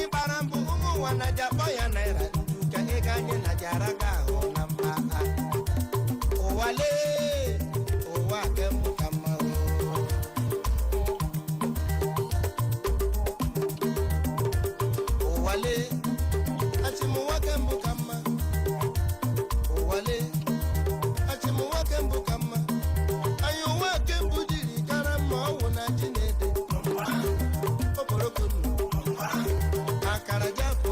Anyị gbara mbụ, ụmụ ụwa na ji akpọ ya naira ndu ka ego anyị na ji araka ahụ na mba. Ụwa lee, ụwa kembụ ka mma o. Ụwa lee, achịmụwa kembụ ka mma. Ụwa lee, achịmụwa kembụ ka mma. Anyị ụwa kembụ jiri kara mma ọwụ na ji na-ede okporoko nnu, akara japụ,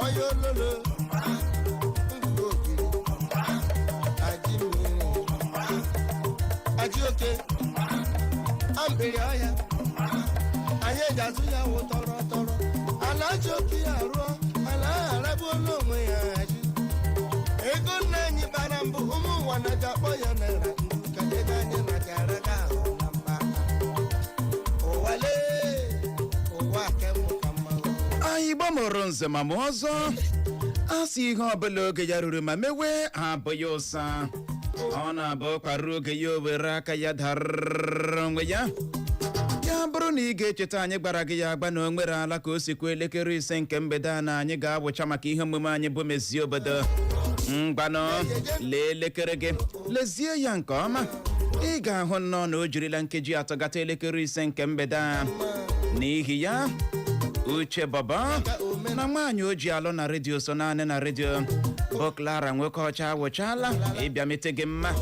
ọya ololo, ngwugwu ogiri, aji mmiri, aji oke, ambiri ọhịa anyị eji azụ ya wụ tọrọ tọrọ. Ala ji oke ya rụọ ala aghara onwe ya haji. Ego nna anyị bara mbụ, ụmụ ụwa na ji akpọ ya naira ndu ka ego anyị na ji araga ahụ na mba. Ụwa lee, ụwa kembụ ka mma o. Anyị Igbo mụrụ nze ma mụ ọzọ, a sị ihe ọbụla oge ya ruru ma mewe abụghị ụsa. Ọ na-abụ kwara oge ya, o were aka ya dara onwe ya. Ya bụrụ na ị ga-echeta, anyị gbara gị ya agba na o nwere ala ka o sikwa elekere 5 nke mgbede a na anyị ga-awụcha maka ihe omume anyị bụ Mezie Obodo. Mgbanụ, lee elekere gị, lezie ya nke ọma, ị ga-ahụ nnọọ na o jirila nkeji 3 gata elekere 5 nke mgbede a. N'ihi ya, Uche Bọbọ na nwaanyị o ji alụ na redio so naanị na redio bụ Clara Nwoke Ọcha awụchala ịbịa mete gị mma.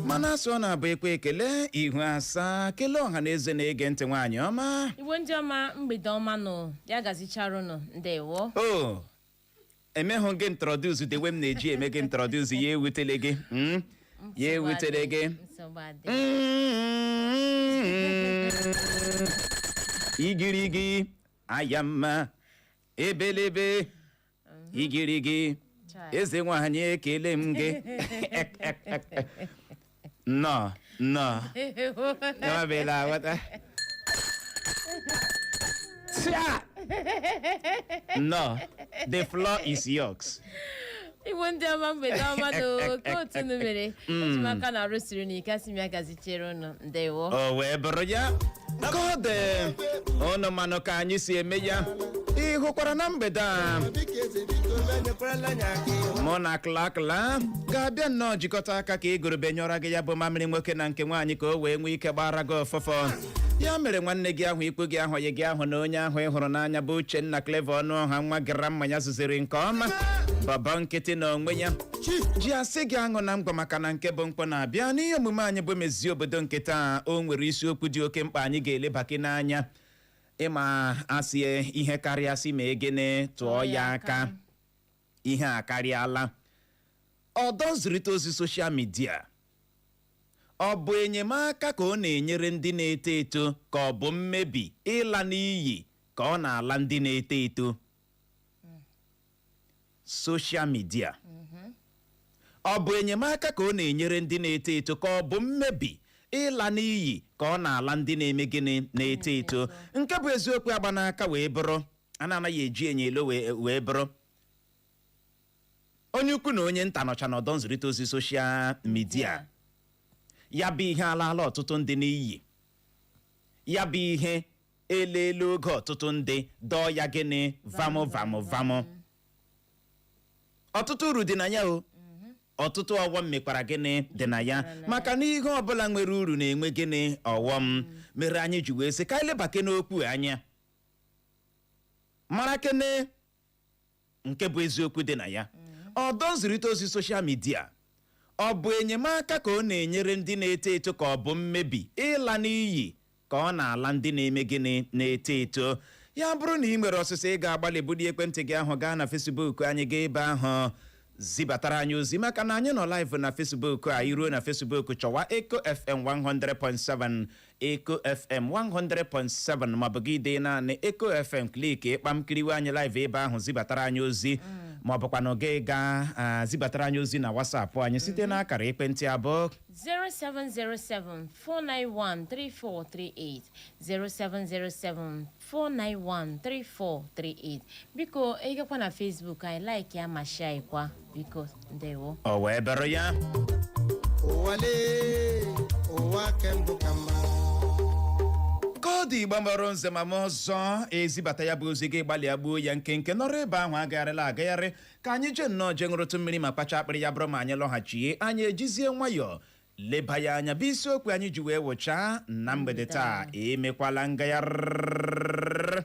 Mana asụ ọ na-abụ ekwe ekele ihu asaa, kelee ọha na eze na-ege ntị. Nwaanyị ọma. Igbo ndị ọma, mgbede ọma nụ, ya gazicharụnụ, ndewo. O emehụ gị introduce the way m na-eji eme gị introduce, ya ewutele gị, Ya ewutere gị. Nsogbu adị. Igirigi aya mma, ebelebe igirigi. Chai. Eze nwanyị, ekele m gị. Nnọọ, nnọọ. Enwebela aghọta. Tia! Nnọọ, the floor is yours. Igbo ndị ọma, mgbede ọma nụ. Ka otu unu mere ejimaka na arụ siri n'ike, asị m ya gazichere unu, ndewo. O wee bụrụ ya ka ọ dị ụnụ manụ ka anyị si eme ya. Ị hụkwara na mgbede a, Biko eze, biko enyekwara anyị aka ịhụ. Mụ na Klakla ga-abịa nnọọ jikọta aka ka igurube nyọrọ gị ya bụ mamịrị nwoke na nke nwaanyị, ka o wee nwee ike gbara gị ọfọfọ. Ya mere, nwanne gị ahụ, ikwu gị ahụ, gị ahụ na onye ahụ ị hụrụ n'anya bụ Uchenna Clever ọnụ ọha nwa gara mmanya zuziri nke ọma, bọbọ nkịtị na onwe ya ji asị gị aṅụ na ngwa, maka na nke bụ mkpọ na-abịa n'ihe omume anyị bụ Mezie Obodo nke taa. O nwere isiokwu dị oke mkpa anyị ga-elebaki n'anya. Ịma asị ihe karịa sị ma egene tụọ ya aka, ihe a karịala. Ọdọ nzirịta ozi social media, ọ bụ enyemaka ka ọ na-enyere ndị na-eto eto, ka ọ bụ mmebi, ịla n'iyi ka ọ na-ala ndị na-eto eto? Social media, ọ bụ enyemaka ka ọ na-enyere ndị na-eto eto, ka ọ bụ mmebi, ịla n'iyi ka ọ na-ala ndị na-eme gịnị, na-eto eto? Nke bụ eziokwu agba n'aka wee bụrụ a na-anaghị eji enyo elo wee bụrụ onye ukwu na onye nta nọcha n'ọdọ nzirịta ozi social media. Ya bụ ihe alaala ọtụtụ ndị n'iyi. Ya bụ ihe eleela oge ọtụtụ ndị dọọ ya gịnị, vamụ vamụ vamụ. Ọtụtụ uru dị na ya o, ọtụtụ ọghọm mekwara gịnị dị na ya, maka na ihe ọbụla nwere uru na-enwe gịnị, ọghọm. Mere anyị ji wee sị ka anyị lebake n'okwu anya, mara kene nke bụ eziokwu dị na ya. Ọdọ nzirịta ozi social media, ọ bụ enyemaka ka ọ na-enyere ndị na-eto eto, ka ọ bụ mmebi, ịla n'iyi ka ọ na-ala ndị na-eme gịnị, na-eto eto? Ya bụrụ na ị nwere ọsịsa, ị ga-agbalị bulie ekwentị gị ahụ gaa na Facebook anyị, gaa ebe ahụ zibatara anyị ozi, maka na anyị nọ live na Facebook. A iruo na Facebook, chọwa Eco FM 100.7, Eco FM 100.7, maọbụ gị dee naanị Eco FM, click ịkpam, kiriwe anyị live ebe ahụ, zibatara anyị ozi, ma ọ bụkwanụ gị gaa zibatara anyị ozi na WhatsApp anyị site n'akara ekwentị abụọ: 0707 491 3438, 0707 491 3438. Biko, ịgakwa na Facebook anyị, like ya ma share kwa, biko. Ndewo. O wee bụrụ ya. Ụwa lee, ụwa kembụ ka mma. Ka ọ Dị Igbo mọrọ nze ma m ọzọ ezibata ya bụ ozi gị, gbalịa gbuo ya nkenke, nọrọ ebe ahụ agagharịla agagharị, ka anyị jee nnọọ jee ṅụrụtụ mmiri ma kpacha akpịrị. Ya bụrụ ma anyị lọghachie, anyị ejizie nwayọọ leba ya anya, bụ isiokwu anyị ji wee wụchaa na mgbede taa. Emekwala ngagharị.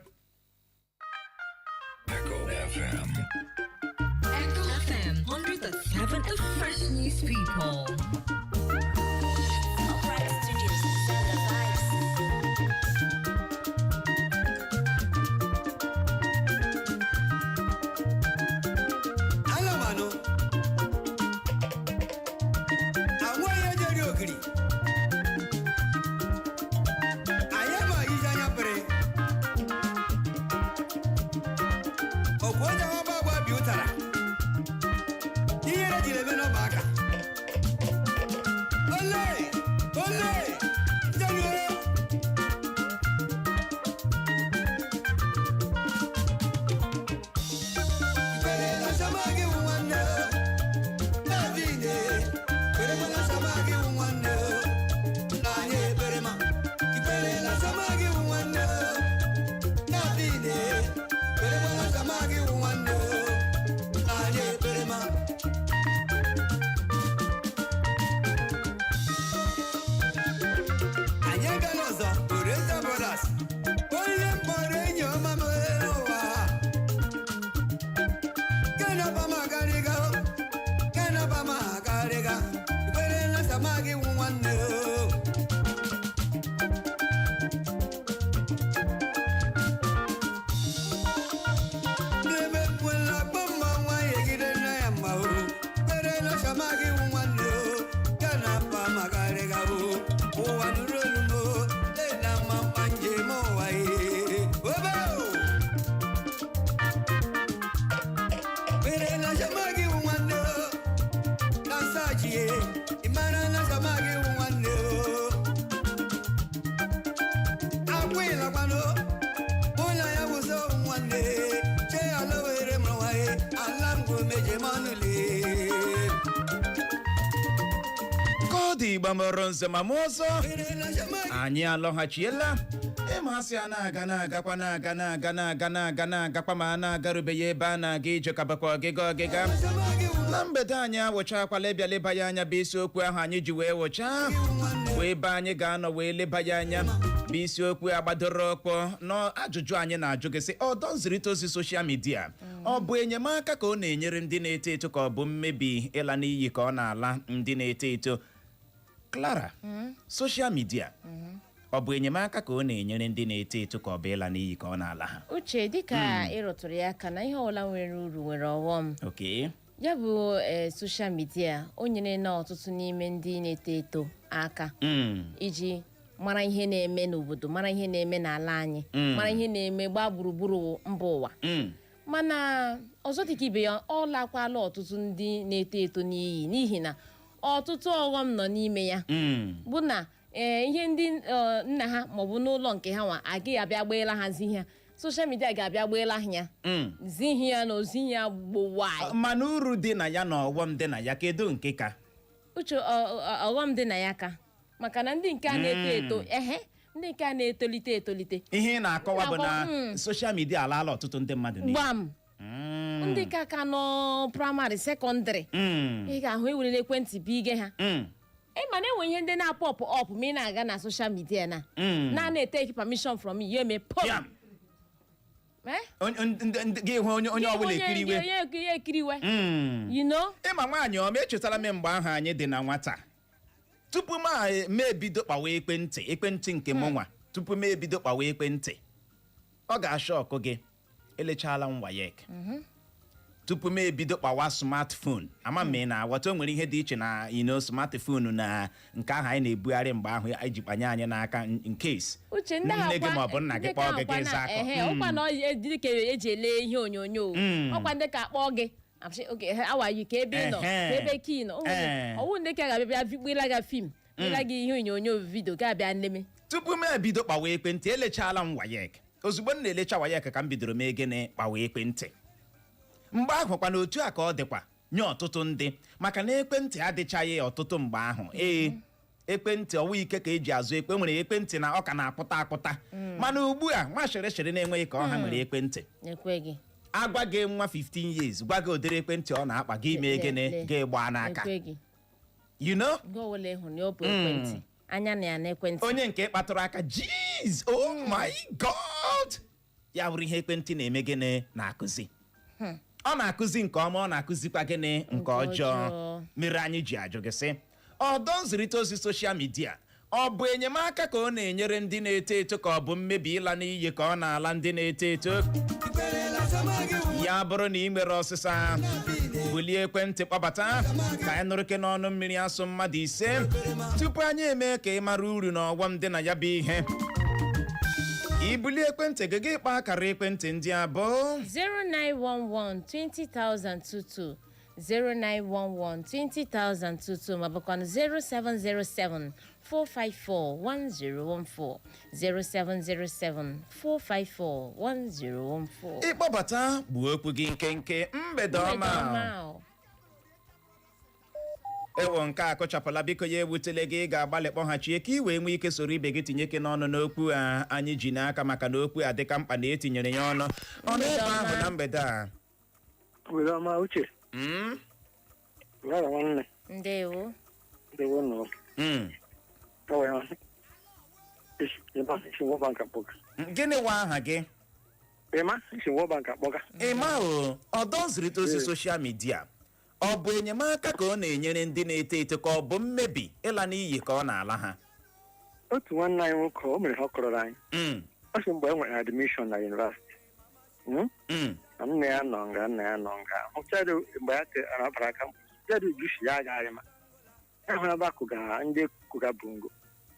Echo FM. Echo FM 100.7, the fresh news people. Upright Studios, sound of vibes. Alamanụ àwọn ihe jeri ogiri anyị amaghị ije anya pịrị ọkwa onye ọgba agba bi ụtara ihere jiri eme n'ọba aka. Ole ole jeruo. Ikpere na shama gị wụ nwanne o. David, ekpere na shama gị wụ nwanne o. Na anyị ekpere ma. Ikpere na shama gị wụ nwanne o. David, ekpere na shama gị wụ nwanne o. Na anyị ekpere ma. Anyị abịala ọzọ, Oreza Brothers. Onye mkpọrọ enyi ọma m n'ụwa. Kenabama garịga, kenabama garịga, ikwere na sama gị wụ nwanne o. N'ebe kwela gbọmma nwa yegide na ya mma o. Kwere na sama gị wụ nwanne o. Kenabama garịga o. Ụwa nụrụ olu m o. Lena mma mma njem ụwa ye. Obe o. Kwere na sama gị wụ nwanne o. Na nsachie, ị mara na sama gị wụ nwanne o. Akwụ ịlakwanụ, ụlọ ya bụ so nwanne. Che ala were mụrụ nwaye, ala ngwu meje manụle. Ka ọ dị, Igbo mọrọ nze ma m ọzọ. Kwere na sama gị Anyị alọghachiela. Ịma asị a na-aga na-agakwa, na-aga na-aga na-aga na-aga na-agakwa, ma a na-agarubeghị ebe a na-aga ije, kabakwa ọgịga ọgịga. Sama gị wụ Na mgbede anyị awụchakwala ịbịa leba ya anya, bụ isiokwu ahụ anyị ji wee wụchaa, bụ ebe anyị ga-anọ wee leba ya anya, bụ isiokwu agbadoro ọkpọ n'ajụjụ anyị na-ajụ gị, sị ọdọ nzirịta ozi social media ọ bụ enyemaka ka ọ na-enyere ndị na-eto eto, ka ọ bụ mmebi, ịla n'iyi ka ọ na-ala ndị na-eto eto? Clara, social media ọ bụ enyemaka ka ọ na-enyere ndị na-eto eto, ka ọ bụ ịla n'iyi ka ọ na-ala ha? Uche, dịka ịrụtụrụ ya aka na ihe ọbụla nwere uru nwere ọghọm. Ya bụ social media, o nyere na ọtụtụ n'ime ndị na-eto eto aka iji mara ihe na-eme n'obodo, mara ihe na-eme n'ala anyị, mara ihe na-eme gbaa gburugburu mba ụwa. Mana ọzọ dịka ibe ya, ọ lakwala ọtụtụ ndị na-eto eto n'iyi, n'ihi na ọtụtụ ọghọm nọ n'ime ya, bụ na ihe ndị nna ha maọbụ n'ụlọ nke ha nwa agaghị abịa gbeela ha zi ha, social media ga-abịa gbeela ha ya, zihi ya na ozi ya gbowai. Mana uru dị na ya na ọghọm dị na ya, kedu nke ka? Uche, ọghọm dị na ya ka, maka na ndị nke a na-eto eto, ehe, ndị nke a na-etolite etolite. Ihe ị na-akọwa bụ na social media alaala ọtụtụ ndị mmadụ n'iyi. Gbam. Ndị ka nọ primary, secondary, ị ga-ahụ ewerela ekwentị bụ ige ha. Ị ma na enwe ihe ndị na-apop up ma ị na-aga na social media na na na-etake permission from you, ya eme pop. Yam. Eh? Gị hụ onye ọbụla ekiriwe. Onye ekiriwe. Ịma nwaanyị ọma, echetara m mgbe ahụ anyị dị na nwata, tupu m ma ebido kpawa ekwentị, ekwentị nke m nwa, tupu m ebido kpawa ekwentị, ọ ga-asha ọkụ gị, elechala m WAEC. Tupu m ebido kpawa smartphone, ama m ị na-aghọta, o nwere ihe dị iche na smartphone na nke ahụ anyị na-ebugharị mgbe ahụ anyị ji kpanye anyị n'aka in case Uche, ndị nne gị akwa ma ọ bụ nna gị ndị kpọọ ka gị, akwa gị na zaa akọ. Ehe, ọkwa na ọ dị ka eji ele ihe onyonyo. Ọkwa ndị ka akpọ gị, asị, "Okay, how are you?" Ka ebe ị nọ, ka ebe ka ị nọ. Ọwụ ndị ka ga-abịa bịa vikpela gị film, kpela gị ihe onyonyo video, ga-abịa nleme. Tupu m ebido kpawa ekwentị, elechala m WAEC. Ozugbo m na-elecha WAEC ka m bidoro mee gịnị? Kpawa ekwentị. Mgbe ahụ kwa na otu a ka ọ dịkwa nye ọtụtụ ndị, maka na ekwentị adịchaghị ọtụtụ mgbe ahụ. Ee. Ekwentị ọwụ ike ka eji azụ ekwe nwere ekwentị na ọ ka na-akpụta akpụta, mana ugbu a nwa shịrịshịrị na-enweghị ka ọha nwere ekwentị. Ekweghị. Agwa gị nwa 15 years, gwa gị ụdịrị ekwentị ọ na-akpa gị, mee gịnị? Lee. Gị gbaa n'aka. Ekweghị. You know? Nke ọbụla ịhụ na ọ bụ ekwentị, anya na ya n'ekwentị. Onye nke kpatụrụ aka, jeez, oh my God, ya bụrụ ihe ekwentị na-eme gịnị na-akụzi, ọ na-akụzi nke ọma, ọ na-akụzikwa gịnị nke Nke ọjọọ. ọjọọ. Mere anyị ji ajụ gị sị, ọdọ nzirịta ozi social media, ọ bụ enyemaka ka ọ na-enyere ndị na-eto eto, ka ọ bụ mmebi, ịla n'iyi ka ọ na-ala ndị na-eto eto? Ya bụrụ na ị nwere ọsịsa, bulie ekwentị kpọbata ka anyị nụrụ ke n'ọnụ mmiri asụ mmadụ 5 tupu anyị eme ka ị mara uru na ọghọm dị na ya bụ ihe. Ibulie ekwentị gị, gị kpaa akara ekwentị ndị abụọ: 0911 20022, 0911 20022, ma bụkwanụ 0707 454 1014, 0707 454 1014. Ịkpọbata, gbuo okwu gị nkenke. Mgbede ọma. Mgbede ọma o. Ewo, nke a kụchapụla. Biko, ya ewutele gị. Ị ga-agbalị kpọghachie ka ị wee nwee ike soro ibe gị tinye n'ọnụ n'okwu a anyị ji n'aka, maka na okwu a dịka mkpa na etinyere ya ọnụ. Ọ nọ ebe ahụ na mgbede a. Were ọma, Uche. Yara nwanne. Ndewo. Ndewo nọ. Ọ ya. Ịma isi World Bank akpọga. Gịnị wa aha gị? Ịma isi World Bank akpọga. Ịma o, ọdọ nzirịta ozi social media, ọ bụ enyemaka ka ọ na-enyere ndị na-eto eto, ka ọ bụ mmebi, ịla n'iyi ka ọ na-ala ha? Otu nwanne anyị nwoke, o mere ha ọ kọrọ anyị. Ọ sị mgbe e nwere admission na university, Na nna ya nọ nga, nna ya nọ nga. Hụchadị mgbe ya te arabara aka, jadi ujusi ya agaghị ma. Ya hụrụ ebe akụga ndị kụga bongo.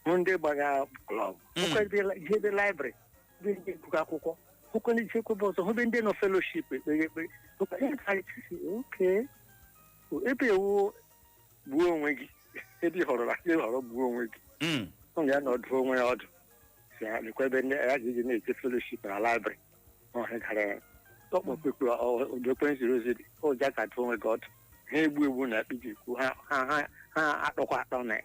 Hụ ndị gbaga club. Hụkwa ebe library. Ndị ndị gụga akwụkwọ. Hụkwa ndị chekwaba ọzọ. Hụ ebe ndị nọ fellowship ekpere ekpere. Hụkwa ihe ka anyị sị, okay. Ebe ewu gbuo onwe gị, ebe ị họrọ ị họrọ gbuo onwe gị. Ọ ga nọdụ onwe ya ọdụ si ya lekwa ebe ndị ya ga-eji na-eje fellowship na library. Ọhịa gara ya ọkpọkpekpe ụdọ ekwentị ozi dị ụja ka dụ onwe gị ọdụ, ha egbu egbu na akpịji ekwu ha ha ha ha akpọkwa akpọ na ya.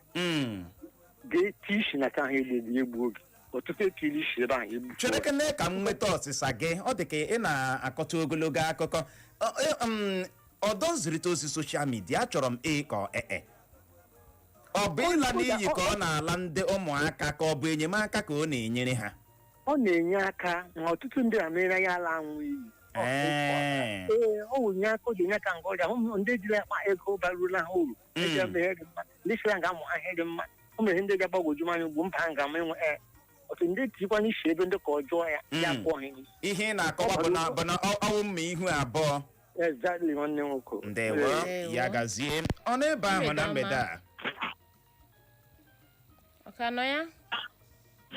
Ga-eti isi na ka ha egbu egbu egbu oge ọtụtụ etiri isi ebe ahụ egbu. Chere kene ka m nweta ọsịsa gị. Ọ dị ka ị na-akọta ogologo akụkọ. Ọdọ nzirịta ozi social media, achọrọ m ee ka ọ ee, ọ bụ ịla n'iyi ka ọ na-ala ndị ụmụaka, ka ọ bụ enyemaka ka ọ na-enyere ha? Ọ na-enye aka na ọtụtụ ndị a mere ya ala anwụ iyi. Ee, ọ wụ nye aka, o ji enye aka nke ọrịa hụ ndị jiri akpa ego barula ha uru. Ndị ji eme ihe dị mma, ndị sịra nga amụ ha ihe dị mma, o mere ndị ga-agbagwoju m anya ugbu mba ha nga ama enwe. Ee, ọtụ ndị tikwa n'isi ebe ndị ka ọjọọ ya ya pụọ ha n'isi. Ihe ị na-akọwa bụ na ọwụ mma ihu abụọ. Exactly, nwanne m nwoke. Ndewo. Ndewo. Ya gazie. Ọ n'ebe ahụ na Mgbede mgbede ọma. a. Ọ ka nọ ya?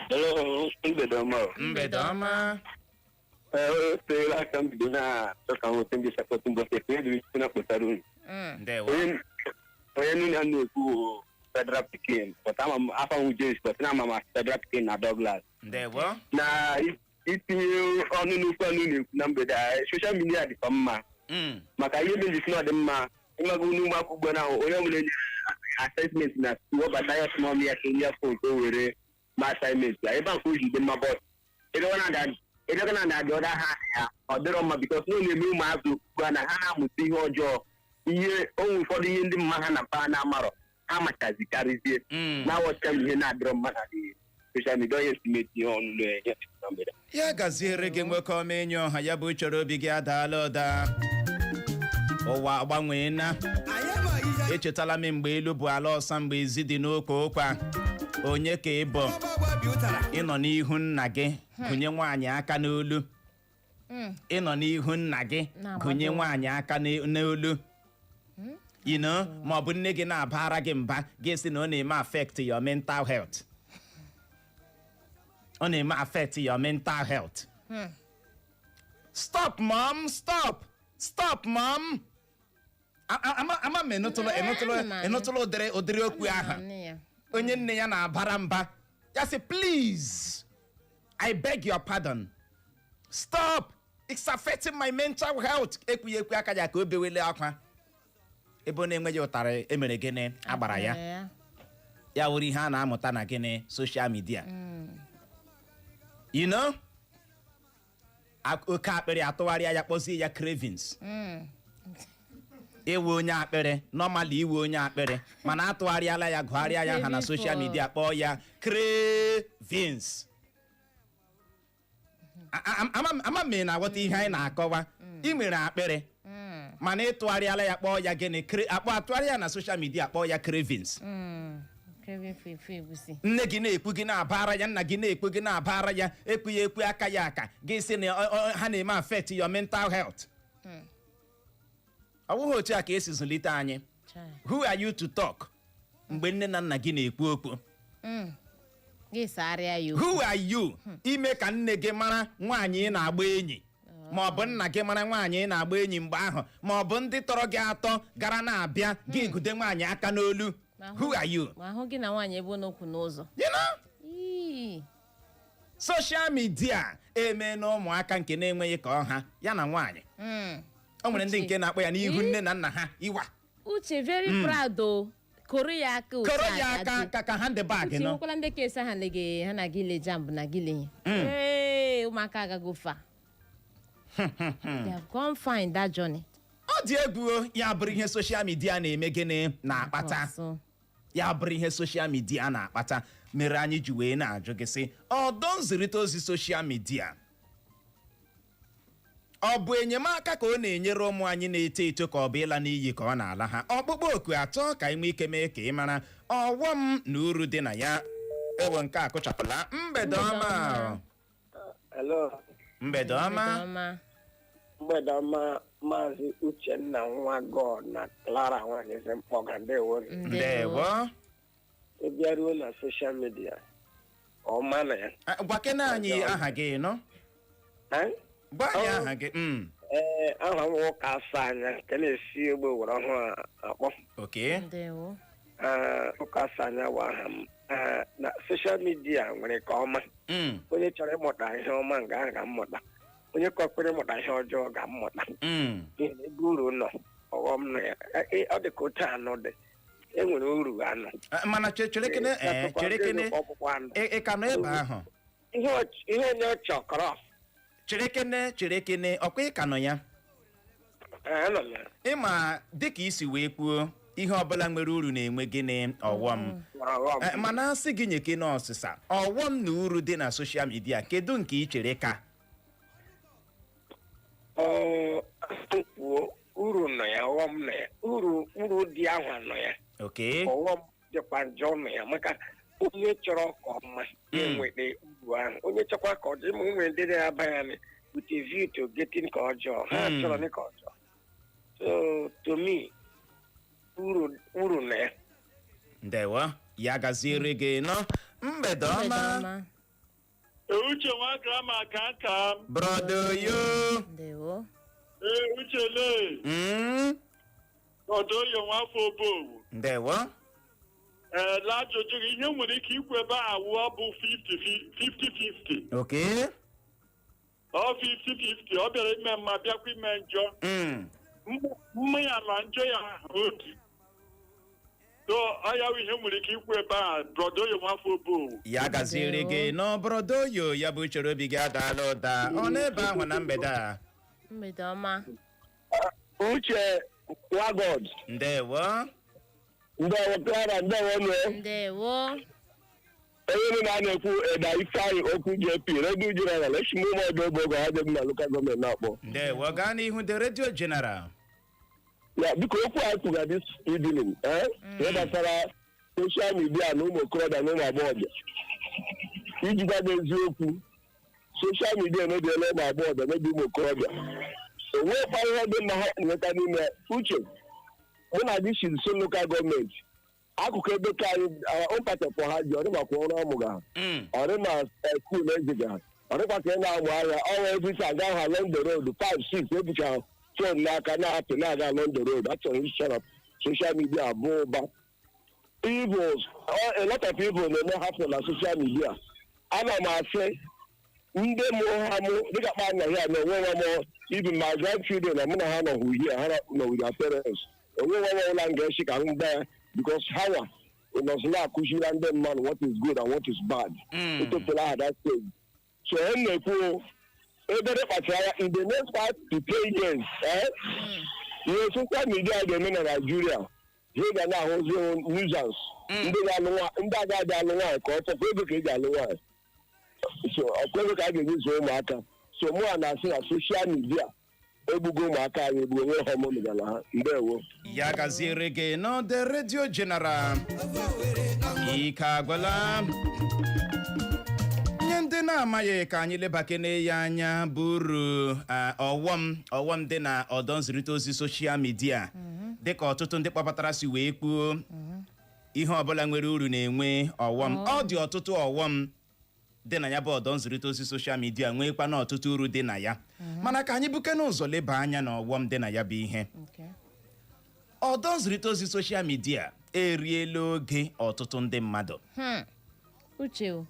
Hello, mgbede ọma o. Mgbede ọma. Ee, o teela aka m bido na-achọ ka m nweta ndị support mbọsị ekwenye dịrị site na kpụtara unu. Ndewo. Onye nụ na na-ekwu o, Federal Pikin, but ama m afa m James, but na ama m Federal Pikin na Douglas. Ndewo. Na itinye ọnụ n'okwu ọnụ na-ekwu na mgbede a, social media dịkwa mma maka ihe mere na ọ dị mma ịmaga unu ụmụ akwụkwọ na onye ọbụla enyere assignment na webata ya small ya ka enye phone ka o were ma assignment ya ebe a nke o ji dị mma, but ịdọga na the other hand ya ọ dịrọ mma, because na ọ na-eme ụmụazụ ugbu a na ha na-amụta ihe ọjọọ, ihe onwe ụfọdụ ihe ndị mma ha na mpa ha na-amarọ ha machazi karịzie na-awọcha ihe na-adịrọ mma na the social media. Onye si metinye ọnụ na-enye na mgbede. Ya gaziere gị, nwoke ọma. Enyi ọha ya bụ chọrọ obi gị adaala ụda. Ụwa agbanweela. Anyị amaghị ihe. Echetala m mgbe elu bụ ala ọsa, mgbe ezi dị n'okwu ụkwa. Onye ka ị bụ? Ọba agba bi ụtara. Ịnọ n'ihu nna gị gụnye nwaanyị aka n'olu. Ịnọ n'ihu nna gị Na-agbado. gụnye nwaanyị aka n'olu, ma ọ bụ nne gị na-abara gị mba, gị sị na ọ na-eme affect your mental health, ọ na-eme affect your mental health. Stop, mom, stop, stop, mom. Ama m ịnụtụlụ ịnụtụlụ Ana m anụ. ịnụtụlụ ụdịrị okwu ahụ? Anụ ya. Onye nne ya na-abara mba, ya sị, "Please, I beg your pardon, stop, it's affecting my mental health." Ekwughị ekwe aka ya ka o bewele akwa ebe ọ na-enweghị ụtarị emere gịnị agbara ya. Ya wụrụ ihe a na-amụta na gịnị? Social media. Oke akpịrị, atụgharịa ya, kpọzie ya cravings. Iwe onye akpịrị, normally iwe onye akpịrị, mana atụgharịala ya, gụgharịa ya ha na Craving social media, kpọọ ya cravings. Ama m ị na-aghọta ihe anyị na-akọwa. Ị nwere akpịrị, mana ịtụgharịala ya, kpọọ ya gịnị? Akpọ atụgharị ya na social media, kpọọ ya cravings. Craving for efu egusi. Nne gị na-ekwu, gị na-abara ya, nna gị na-ekwu, gị na-abara ya, ekwu ya ekwu, aka ya aka gị sị na ha na-eme affect your mental health. Ọ bụghị otu a ka esi zụlite anyị. Chai. Who are you to talk mgbe nne na nna gị na-ekwu okwu? Gị sagharịa ya okwu. Who are you ime ka nne gị mara nwaanyị ị na-agba enyi, ma ọ bụ nna gị mara nwaanyị ị na-agba enyi mgbe ahụ, ma ọ bụ ndị tọrọ gị atọ gara na-abịa gị gude nwaanyị aka n'olu? Who are you? Ma ahụ gị na nwaanyị ebe n'okwu n'ụzọ. You know? Ii. Social media eme na ụmụaka nke na-enweghị ka ọha ya na nwaanyị. O nwere ndị nke na-akpọ ya n'ihu nne na nna ha iwa. Uche, very proud o, koro ya aka otu Koro a ya ka aka dị. ka handbag Uche nọ. nwekwara ndị kesi ha lege ha na gị le JAMB na gị le. Ee, ụmụaka agago fa. They have gone fine that journey. Ọ dị egwu o, ya bụrụ ihe social media na-eme, gịnị na-akpata? Ọsọ. Ya bụrụ ihe social media na-akpata mere anyị ji wee na-ajụ gị sị, ọdọ nzirịta ozi social media, ọ bụ enyemaka ka ọ na-enyere ụmụ anyị na-eto eto, ka ọ bụ ịla n'iyi ka ọ na-ala ha? Ọkpụkpọ oku atọ ka anyị nwee ike mee ka ị mara ọghọm na uru dị na ya. Ewe, nke a kụchapụla. Mgbede ọma. Hello. Mgbede ọma. Mgbede ọma. Mgbede ọma, Maazị Uchenna nwa God na Clara nwanyị mkpọga, ndewo. Ndewo. Ị bịaruo na social media, ọma na ya. Ah, gwakene anyị aha gị nọ. Eh? Gwa anyị aha gị. Ee, aha m ụka asa anya nke na-esi egbe were ọhụụ akpọ. Ndewo. Ee, ụka asa anya bụ aha m. Ee, na social media nwere ka ọma. Onye chọrọ ịmụta ihe ọma nga ahụ ga-mmụta, onye kọkwere ịmụta ihe ọjọọ ga-mmụta, n'ihi na ebe uru nọ, ọghọm nọ ya. Ee, ọ dị ka otu anụ dị, e nwere uru anụ. Ah, mana chere kene, ee, chere kene. Ọkpụkpụ anụ. Ị ka nọ ebe ahụ? Ihe onye chọkọrọ. Chere kene, chere kene, ọkwa ị ka nọ ya? Ee, anọ m ya. Ịma dịka isi wee kwuo, ihe ọbụla nwere uru na-enwe gịnị? Ọghọm. Nwere ọghọm. Eh, mana asị gị nyeke na ọsịsa, ọghọm na uru dị na social media, kedu nke ị chere ka? Ọ kwuo, uru nọ ya, ọghọm nọ ya. Uru dị ahụ nọ ya. Ọghọm dịkwa njọ nọ ya, maka onye chọrọ ka ọma ya enweta uru ahụ, onye chọkwa ka ọjọọ. Ịma nwere ndị na-aba ya with a view to getting ka ọjọọ ha chọrọ ní ka ọjọọ. So to me, uru nọ ya. Ndewo, ya gaziere gị nọ. Mgbede Mgbede ọma. ọma. Uche nwa grama ka aka m. Brother yo. Ndewo. Ee, Uche lee. Ọdọyo nwafọ obowu. Ndewo. Ee, lee, ajụjụ gị, ihe m nwere ike ikwu ebe a wụọ bụ 50 50. Ọ 50-50, ọ bịara ime mma, bịakwa ime njọ. Mma ya na njọ ya otu. So ọ ya bụ ihe m nwere ike ikwu ebe a, brother Oyo nwafọ obowu. Ya gaziere gị nọ, brother Oyo. Ya bụ chere obi gị adaala ụda ọ n'ebe ahụ na mgbede a. Mgbede ọma. Uche Wagod. Ndewo. Ndewo Clara, ndewo nụ. Ndewo. Onye niile a na-ekwu, Eda Ifeanyị Okwu JP, Radio General, eshim ụmụ ọdụ ogbe oge ha dị m na local government na-akpọ. Ndewo, gaa n'ihu, the Radio General. Ya biko, okwu a kwuga this evening, ihe gbasara social media na ụmụ okorobịa na ụmụ agbọghọbịa, iji gwa gị eziokwu, social media emebiela ụmụ agbọghọbịa, mebi ụmụ okorobịa. Onwekwa ihe dị mma ha nweta n'ime ya. Uche, mụ na gị si nso local government, akụkụ ebe ka anyị ụkpachapụ ha ji ọrịmakwa ọrụ ọmụga ha, ọrịma school eziga ha, ọrịkwa ka ị na-amụ ahịa ọnwa ebisa aga ha along the road 5 6, ebucha phone n'aka na-apị na-aga along the road. Achọrọ ihicha na social media abụọ ụba evils, a lot of evil na-eme hapụ na social media. Ana m asị ndị mụrụ ha mụ dịka kpa anya ya na onwe nwa m, even my grandchildren na mụ na ha nọ here, ha nọ with their parents, onwe nwa m ọbụla m ga-esi ka m gba ya, because ha nwa Ị nọzi na-akụziri ndị mmadụ what is good and what is bad. Etofela aha that stage. So m na-ekwu, ebere kpachara anya in the next 5 to 10 years, ihe social media ga-eme na Nigeria, ihe ga na-ahụzi nuisance, ndị ga-alụ ndị agaghị alụ nwaanyị ka ọ chọkwa ego ka eji alụ nwaanyị. So ọkwa ego ka a ga-eji zụọ ụmụaka. So mụ a na-asị na social media egbugo ụmụaka anyị egbu onwe ha ọmụmegala ha. Ndewo. Ya gaziere gị n'ọdị redio general. Ike agwụla nye ndị na-amaghị. Ka anyị lebakene ya anya bụ uru, ọghọm dị na ọdọ nzirịta ozi social media. Dịka ọtụtụ ndị kpọbatara si wee kwuo, ihe ọbụla nwere uru na-enwe ọghọm. Ọ dị ọtụtụ ọghọm dị na ya bụ ọdọ nzirịta ozi social media, nwekwa na ọtụtụ uru dị na ya, mana ka anyị buke n'ụzọ leba anya na ọghọm dị na ya bụ ihe. Ọdọ nzirịta ozi social media eriela oge ọtụtụ ndị mmadụ. Uche o,